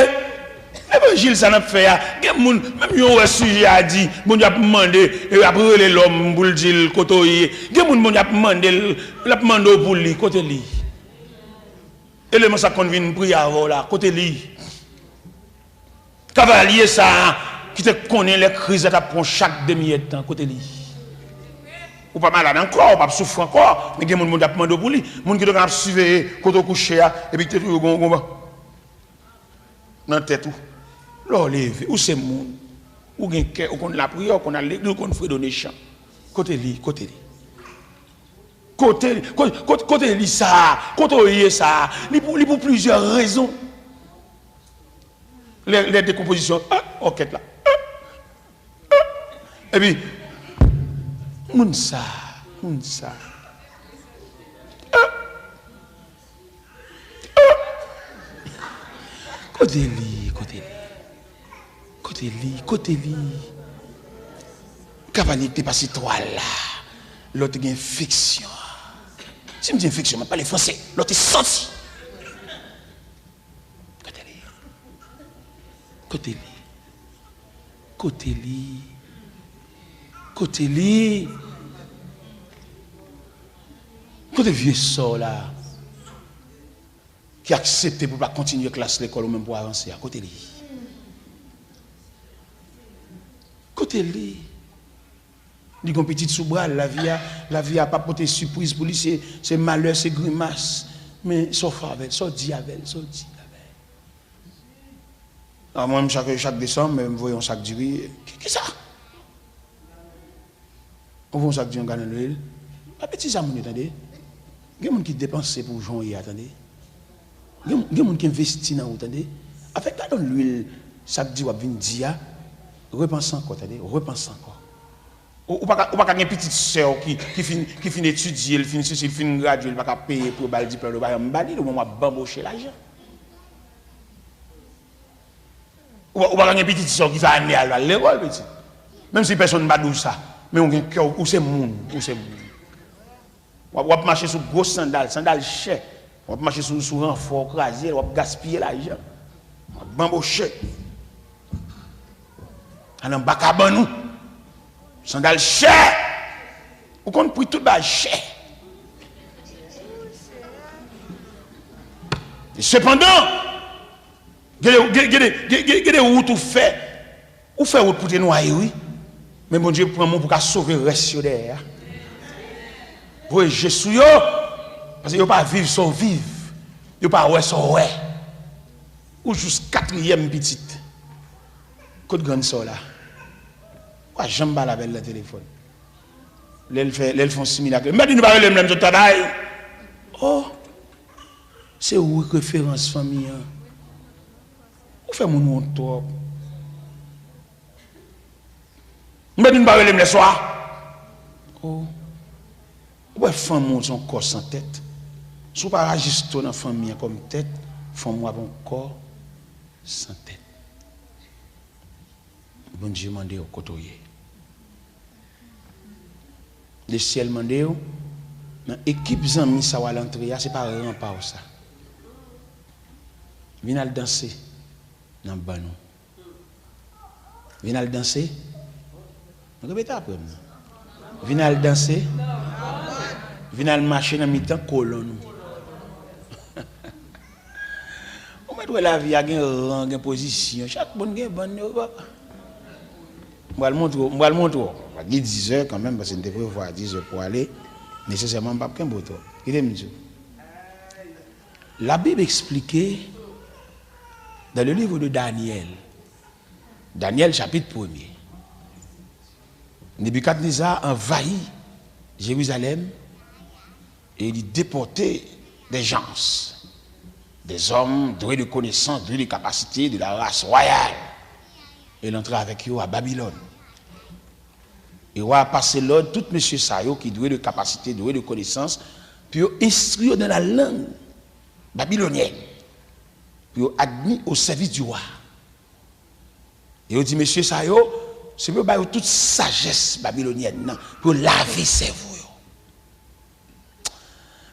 levanjil sa n ap fè a, gen moun, menm jan w wè sijè a di, Bondye ap mande, e ap rele lòm pou l di l kote w ye. Gen moun Bondye ap mande l, l ap mande w pou li, kote li? Eleman sa k konn vin priye avè w la, kote li? Kavalye sa a ki te konnen lè kriz la t ap pran w chak demi èdtan, kote li? Ou pa malad ankò, ou p ap soufri ankò, men gen moun Bondye ap mande w pou li. Moun ki te konn ap siveye kote w kouche a, epi ki te toujou gen yon, gen yon nan tèt ou. Lè w leve, ou se moun. Ou gen kè, ou konn lapriyè, ou konn al legliz, ou konn fredone chan. Kote li? Kote li? Kote, kote, kote, kote li sa a? Kote w ye sa a? Li pou, li pou plizyè rezon. Lè, lè dekonpozisyon, ah, òkèt la. Ah, ah. Epi, moun sa a, moun sa a. Ah, ah. Kote li, kote li? Kote li? Kote li? Kavalye ki te pase twa la, lè w te gen enfeksyon. Si m di enfeksyon, m ap pale franse. Lè w te santi. Kote li? Kote li? Kote li? Kote li? Kote vye sè w la? Ki aksepte pou l pa kontinye klas lekòl ou menm pou avanse a, kote li? Kote li? Li gon pitit sou bra l, lavi a, lavi a pa pote sipriz pou li, se, se malè, se grimas. Men sa w fè avè l, sa w di avè l, sa w di avè l. A mwen, chak, chak desanm, m voye yon sak diri. Ki, kisa? Ou voye yon sak diri, yon galon lwil. Pa betize a moun yo, tande. Gen moun ki depanse pou jan w ye a, tande. Gen, gen moun ki envesti nan ou, tande. Afè, gade yon lwil, sa k di w ap vin di a, repanse ankò, tande, repanse ankò. Ou, ou pa ka, ou pa ka gen pitit sè w ki, ki fin, ki fin etidye, l fin sesi, l fin gradye, l pa ka peye pou yo ba l diplòm, yo pa janm ba li l, ou menm w ap banboche lajan. Ou, ou pa ka gen pitit sè w ki fè ane a l pa al lekòl, pitit. Menm si pèsonn pa di w sa, men ou gen kè, ou se moun, ou se moun. W ap, w ap mache sou gwo sandal, sandal chè. W ap mache sou, sou ranfò, w kraze l, w ap gaspiye lajan. W ap banboche. Al anba kabann ou. Sandal chè. Ou konn pri tout bagay chè. E sepandan, gen de, gen, gen de, gen, gen, gen de wout ou fè. Ou fè wout pou te nwaye, wi. Men Bondye pran men w pou ka sove rès yo dèyè a. Voye je sou yo, paske yo pa viv sa w viv. Yo pa wè sa w wè. Ou jis katriyèm pitit. Kot grann sè w la? Ou pa janm pale avè l nan telefòn. Lè l fè, lè l fè yon similak, m pa di nou pa rele m lè m sot travay. Oh, se ou ki referans fanmi an. Ou fè moun wont twòp. M pa di nou pa rele m lè swa. Oh. Ou wè fanmi w se yon kò san tèt. Si w pa rajiste w nan fanmi an kòm tèt, fanmi w ap yon kò san tèt. Bondye mande w kote w ye. Lesyèl mande w, nan ekip zanmi sa w al antre a, se pa ran pa w sa. Vin al danse nan bann ou. Vin al danse. Repete apre m nan. Vin al danse. Vin al mache nan mitan kolonn ou. Ou mèt wè lavi a gen ran, gen pozisyon. Chak moun gen bann yo, papa. M pral montre w, m pral montre w. Li dizè kanmenm, paske n te prevwa dizè pou ale. Nesesèman, m p ap kenbe w twòp. Kite m di w. La Bible explique dans le livre de Daniel, Daniel chapitre premier, Nebikadneza anvayi Jérusalem et il y déportait des gens, des hommes doués de connaissances, doués de capacités, de la race royale. E l antre avèk yo a Babilòn. E wa a pase lòd tout mesye sa yo ki dwe de kapasite, dwe de konesans, pou yo enstwi yo nan la lang babilonyèn, pou yo admi au service du roi. E yo di mesye sa yo, se pou yo ba yo tout sajès babilonyèn nan, pou yo lave sèvo yo.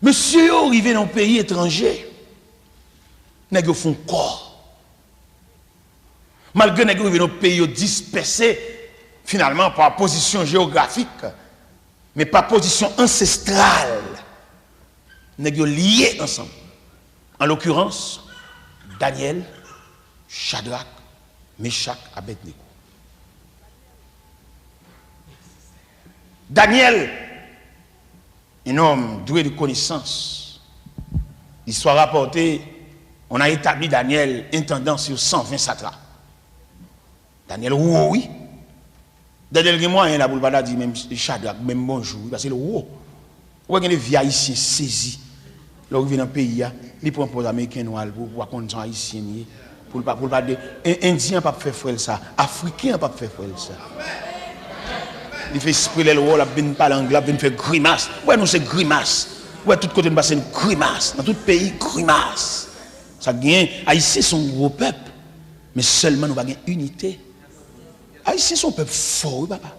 Mesye yo rive nan yon peyi etranje, nèg yo fè yon kò. Malgre nèg yo rive nan peyi yo dispèse, finalman, pa pozisyon jewografik, men pa pozisyon ansestral, nèg yo lye ansanm. An lokirans, Danyèl, Chadrak, Mechak, Abèdnego. Danyèl, un homme doué de connaissances. L'histoire rapporte, on a établi Daniel intendant sur cent vingt satrapes. Daniel wo, wi. Daniel gen mwayen la pou l pa ta di menm Chadrak, menm bonjou, wi, paske l wo. Ou wè gen de vye Ayisyen sezi. Lè w rive nan peyi a, li pran pòz Ameriken nwa l pou, pou w pa konn se yon Ayisyen li ye. Pou l pa, pou l pa de, En-, Endyen an p ap fè frè l sa, Afriken an p ap fè frè l sa. Li fè espre lè l wè w l ap vin pale anglè, l ap vin fè grimas. Ou wè nou se grimas. Ou wè tout kote n pase n grimas. Nan tout peyi, grimas. Sa k genyen, Ayisyen se yon gwo pèp, men sèlman nou pa gen inite. Ayisyen se yon pèp fò, wi, papa.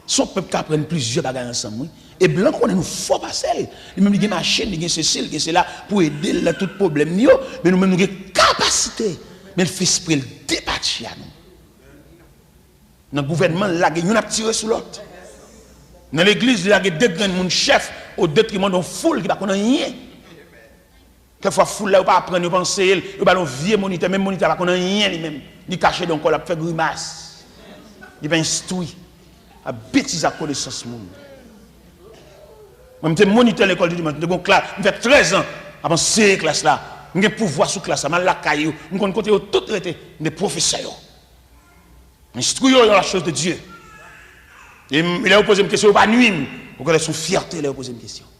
Se yon pèp k aprann plizyè bagay ansanm, wi. E blan konnen nou fò pase l. Li menm li gen machin, li gen sesi, li gen sela pou ede l nan tout pwoblèm li yo. Men nou menm nou gen kapasite. Men l fè espre l depatche a nou. Nan gouvènman l lage youn ap tire sou lòt. Nan legliz li lage de grenn moun chèf o detriman de yon foul ki pa konn anyen. Kèk fwa foul la yo pa aprann, yo pa anseye l, yo ba l yon vye monitè, menm monitè a pa konn anyen li menm. Li kache dan yon kwen l ap fè grimas. Li pa enstwi. Ap betize ak konesans moun. Mwen m te monitè lekòl di dimanch, m te gen yon klas, m fè trèz an ap anseye klas la. M gen pouvwa sou klas la, m al lakay yo, m konn kote yo tout rete, m te pwofesè yo. M enstwi yo dans la chose de Dieu. E m, lè yo poze m kesyon, yo pa nwi m. Okontrè, se yon fyète lè yo poze m kesyon.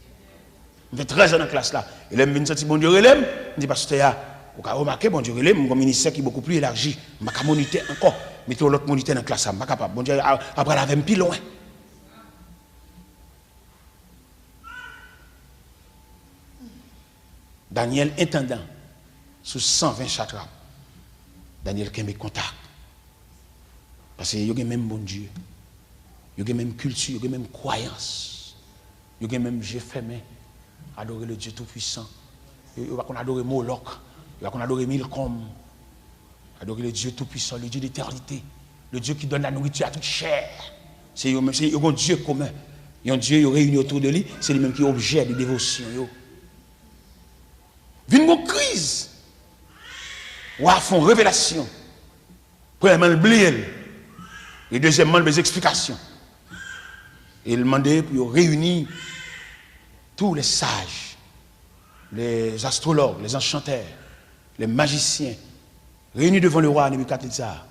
M fè trèz an nan klas la. E lè m vin santi Bondye rele m, m di, pastè a, ou ka remake Bondye rele m, m gon ministè ki bokou pli elaji. M pa ka monitè ankò. Mete yon lòt monitè nan klas la. M pa kapab. Bondye a- apral avè m pi lwen. Danyèl entandan sou san ven chatrap. Danyèl kenbe kontak. Paske yo gen menm Bondye. Yo gen menm kilti, yo gen menm kwayans. Yo gen menm je fèmen. Adore le Dieu Tout-Puissant. Yo, yo pa konn adore Molòk. Yo pa konn adore Milkòm. Adore le Dieu Tout-Puissant, le Dieu d'éternité, le Dieu qui donne la nourriture à toute chair. Se yo menm, se yo gon Dye komen. Yon Dye yo reyini otou de li, se li menm ki objè de devosyon yo. Vin gon kriz. Wa a fè yon revelasyon. Premyèman, l bliye l. E dezyèmman, l bezwen eksplikasyon. E l mande pou yo reyini tous les sages, les astrologues, les enchanteurs, les magiciens, réunis devant le roi Nebikadneza.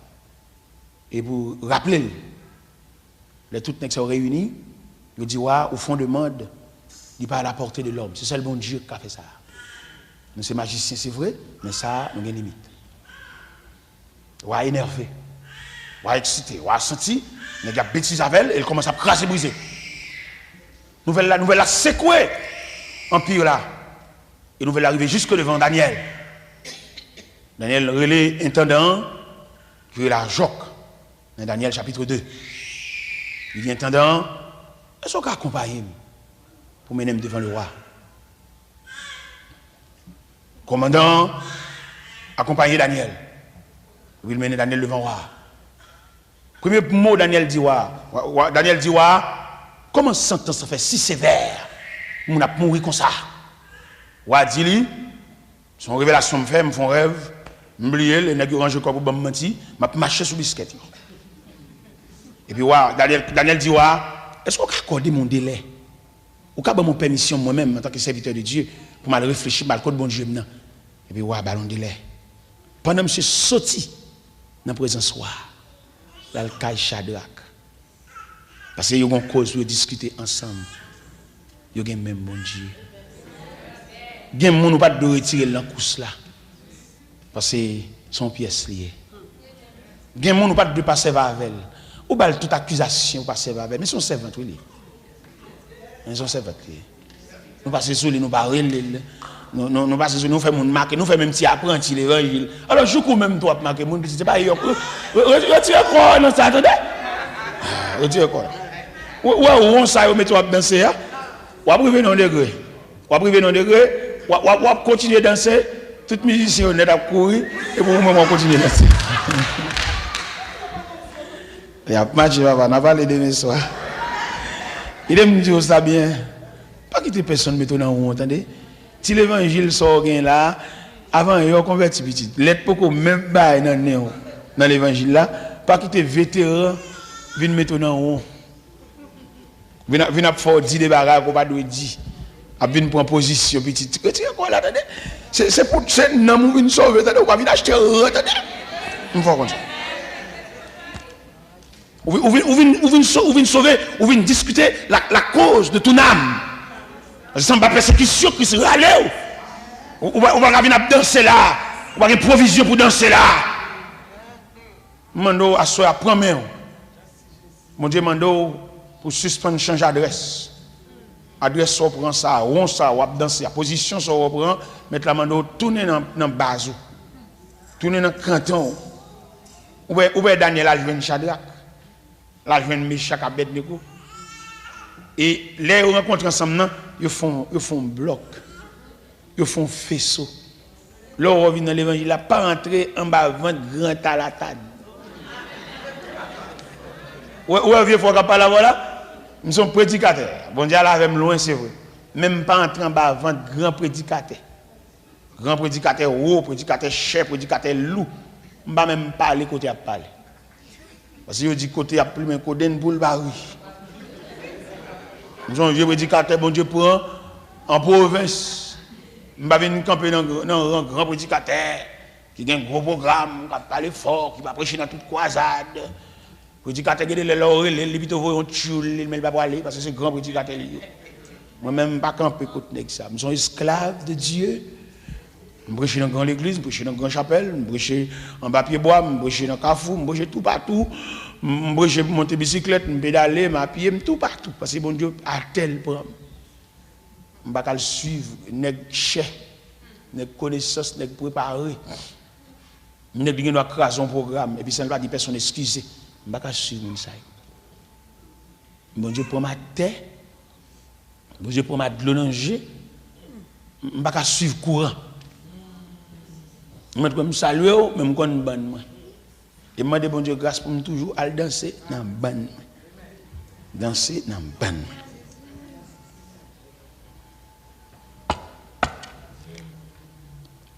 E pou raple l, lè tout nèg sa yo reyini, yo di wa a, ou fè yon demann, li pa à la portée de l'homme. Se sèl Bondye ki ka fè sa. Nou se majisyen, se vre, men sa a, nou gen limit. Wa a enève. Wa a eksite. Wa a santi nèg y ap betize avè l e l kòmanse ap kraze brize. Nouvèl la, nouvèl la sekwe anpi la. E nouvèl la rive jiske devan Danyèl. Danyèl rele entandan an, ki rele Ajòk, nan Danyèl chapit de. Li di, entandan an, èske w ka akonpaye m pou mennen m devan lewa? Kòmandan an akonpaye Danyèl. Epi l mennen Danyèl devan wa a. Premye mo Danyèl di wa a, wa, wa, Danyèl di wa a, kòman santans lan fè si sevè? Moun ap mouri konsa. Wa a di li, se yon revelasyon m fè, m fè yon rèv, m bliye l, e nèg yo ranje kò pou ban m manti, m ap mache sou biskèt yo. Epi wa, Danyèl, Danyèl di wa a, èske w ka akòde m yon delè? Ou ka ban m yon pèmisyon mwen menm, antanke sèvitè de Dye, pou m al reflechi, m al kot Bondye m nan? Epi wa a ba l yon delè. Pandan misye soti nan prezans wa a, l al kay Chadrak. Paske yo gen yon koz pou yo diskite ansanm. Yo gen menm Bondye. Gen moun ou pa t dwe retire l nan kous la. Paske se yon pyès li ye. Gen moun ou pa t dwe pa sèvi avè l. Ou ba l tout akizasyon, ou pa sèvi avè l. Men se yon sèvant, wi, li ye. Men se yon sèvant, li ye. Nou pase sou li, nou pa rele l. Nou, nou, nou pase sou li, nou fè moun make, nou fè menm ti apranti levanjil. Alò, jouk ou menm tou w ap make moun, pitit, se pa yòk. Re-, re-, retire kò w nan sa, tande? Retire kò w. Ou, ou wè won sa yo mete w ap danse a? W ap rive nan yon degre. W ap rive nan yon degre, w ap, w ap, w ap kontinye danse, tout mizisyen yo nèt ap kouri, epi ou menm w ap kontinye danse. Y ap mache, papa, n a pale demen swa. Kite m di w sa byen. Pa kite pèsonn mete w nan won, tande. Ti levanjil sa w gen la, avan yè w konvèti pitit. Lèt poko menm bay nan nen w nan levanjil la, pa kite veteran vin mete w nan won. Vin ap, vin ap fè w di de bagay ke w pa dwe di. Ap vin pran pozisyon pitit. Retire kò w la, tande. Se, se pou, se nanm ou vin sove, tande. Ou pa vin achte ran, tande. M fè w konn sa. Ou vin, ou vin, ou vin, ou vin so-, ou vin sove, ou vin diskite la, la cause de ton âme. Paske sa anba pèsekisyon Kris rale w. Ou, ou pa, ou pa ka vin ap danse la. Ou pa gen pwovizyon pou danse la. M mande w aswè a, pran men w. Bondye mande w pou sispann chanje adrès. Adrès sa w pran sa, won sa w ap danse a, pozisyon sa w pran, Mèt la mande w tounen nan, nan baz ou. Tounen nan kanton w. Ou wè, ou wè Danyèl al jwenn Chadrak. L al jwenn Mechak, Abèdnego. E lè yo rankontre ansanm nan, yo fè yon, yo fè yon blòk. Yo fè yon feso. Lè w vin nan levanjil la, pa antre anba vant gran talatad. Ou wè, ou wè vye fwa k ap pale avè w la? M se yon predikatè. Bondye al avè m lwen, se vre. Men m pa antre anba vant gran predikatè. Gran predikatè wo, predikatè chè, predikatè lou. M pa menm pale kote y ap pale. Paske yo di kote y ap plimen kodenn poul pa ri. M sonje predikatè Bondye pran an pwovens. M pa vin kanpe nan, nan ran gran predikatè ki gen gwo pwogram, k ap pale fò, ki pa preche nan tout kwazad. Predikatè gen de lè, lè w rele l, li pito voye yon tchoul li, men li pa prale, paske se gran predikatè li ye. Mwen menm, m pa kanpe kot nèg sa. M se yon esklav de Dye. M preche nan gran legliz, m preche nan gran chapèl, m preche anba pye bwa, m preche nan kafou, m preche toupatou. M preche, m monte bisiklèt, m pedale, m apye, m toupatou. Paske Bondye atè l pran m. M pa ka al swiv nèg chè, nèg konesans, nèg prepare. Nèg li gen dwa kraze yon pwogram, epi san l pa di pèsonn eskize. M pa ka swiv moun sa yo. Bondye pran m atè, Bondye pran m ak dlo nan je, m pa ka swiv kouran. Mwen, m salye w, men m konn bann mwen. E m mande Bondye gras pou m toujou al danse nan bann mwen. Danse nan bann mwen.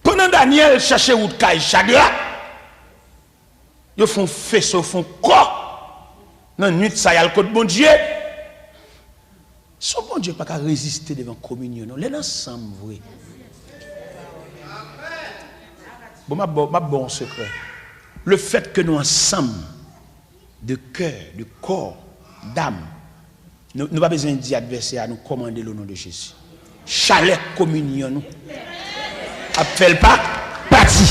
Pandan Danyèl chache wout kay Chadrak, yo fè yon feso, yo fè yon kò. Nan nwit sa, y al kot Bondye. Se yon Bondye k pa ka reziste devan kominyon, non. Lè n ansanm vre. Bon, m ap ba w, m ap ba w yon sekrè. Le fait que nou ansanm, de kè, de kò, dam, nou, nou pa bezwen di advèsè a, nou kòmande l o non de Jezi. Chalè kominyon nou ap fè l pa pati.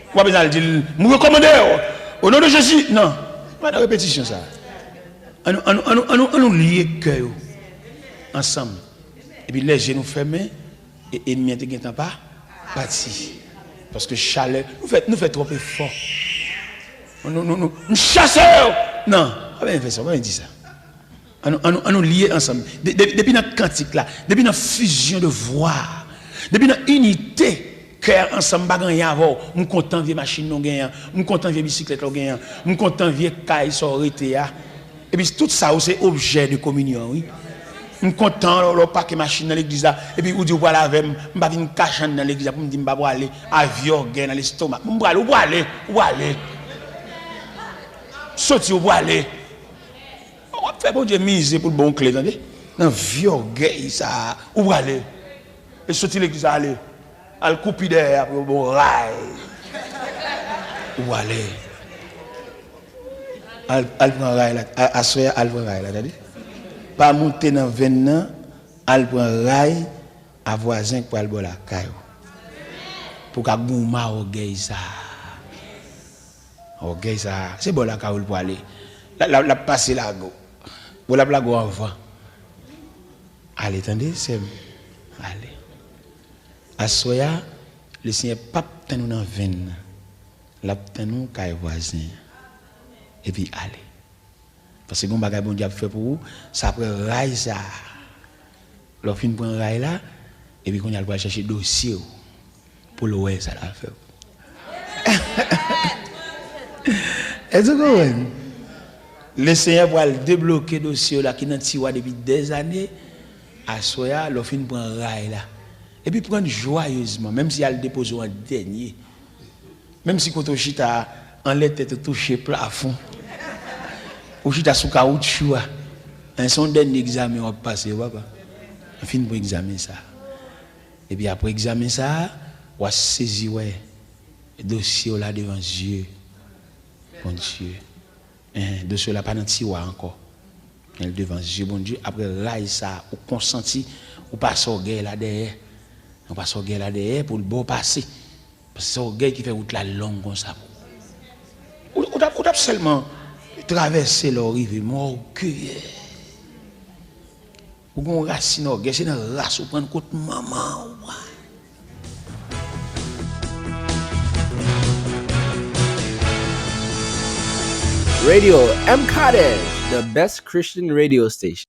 Ou pa bezwen al di l, "M rekòmande w, o non de Jezi." Non. Pa nan repetisyon sa. Ann nou, ann nou, ann nou, ann nou, ann nou lye kè yo ansanm. Epi lè je nou fèmen, e, enmi an te gentan pa pati. Paske chalè, nou fè, nou fè twòp efò. Nou, nou, nou, nou chase yo. Non, pa bezwen fè sa, pa bezwen di sa. Ann nou, ann nou, ann nou lye ansanm. De, de, depi nan kantik la, depi nan fusion de voix, depi nan inite kè ansanm, m pa gen anyen avè w. M kontan vye machin nou genyen an. M kontan vye bisiklèt la w genyen an. M kontan vye kay sa w rete a. Epi tout sa yo se objè de kominyon, wi. M kontan lè, lè w pake machin nan legliz la, epi ou di ou pral avè m, m pa vin kache anndan legliz la pou m di m pa prale, a vye ògèy nan lestoma. M prale, ou prale, ou prale. Soti, ou prale. W ap fè Bondye mize pou l ba w kle, tande. Nan vye ògèy sa a, ou prale. E soti legliz la, ale. Al koupi dèyè apre yo ba w ray. Ou ale. Al, al pran ray la. A, aswè a, al pran ray la, tande. Pa moute nan venn nan, al pran ray a vwazen k pral bò lakay ou. Pou w ka goumen a ògèy sa a. Ògèy sa a, se bò lakay ou l pwale. L, l, l ap pase lage w. Bon, l ap lage w anvan. Ale, tande, sè m. Ale. Aswè a, Lesenyè p ap tann ou nan venn nan. L ap tann ou kay vwazen an. Epi ale. Paske gen yon bagay Bondye ap fè pou ou, se apre ray sa a. Lè w fin pran ray la, epi kounye a l pral chèche dosye w pou l wè sa l ap fè w. Èske w konprann? Lesenyè pral debloke dosye w la ki nan tiwa depi dèzane, aswè a, lè w fin pran ray la. Epi pran l jwayezman, menm si y al depoze w an dènye. Menm si kote w chita a, anlè tèt ou touche plafon. Ou chita sou kawoutchou a. An, se yon dènye egzamen w ap pase, papa. Ou fin pran egzamen sa a. Epi apre egzamen sa a, w a sezi wè dosye w la devan zye Bondye. Hein, dosye w la pa nan tiwa ankò. Men l devan zye Bondye. Apre ray sa a, ou konsanti, ou pase ògèy la dèyè. Ou pase ògèy la dèyè pou l ba w pase. Paske se ògèy ki fè wout la long konsa pou ou. Ou, ou t ap, ou t ap sèlman travèse lè w rive, men w ògeyè. Ou gen yon rasin ògèy, se nan ras ou pran l kot manman w. Radio M Cottage, the best Christian radio station.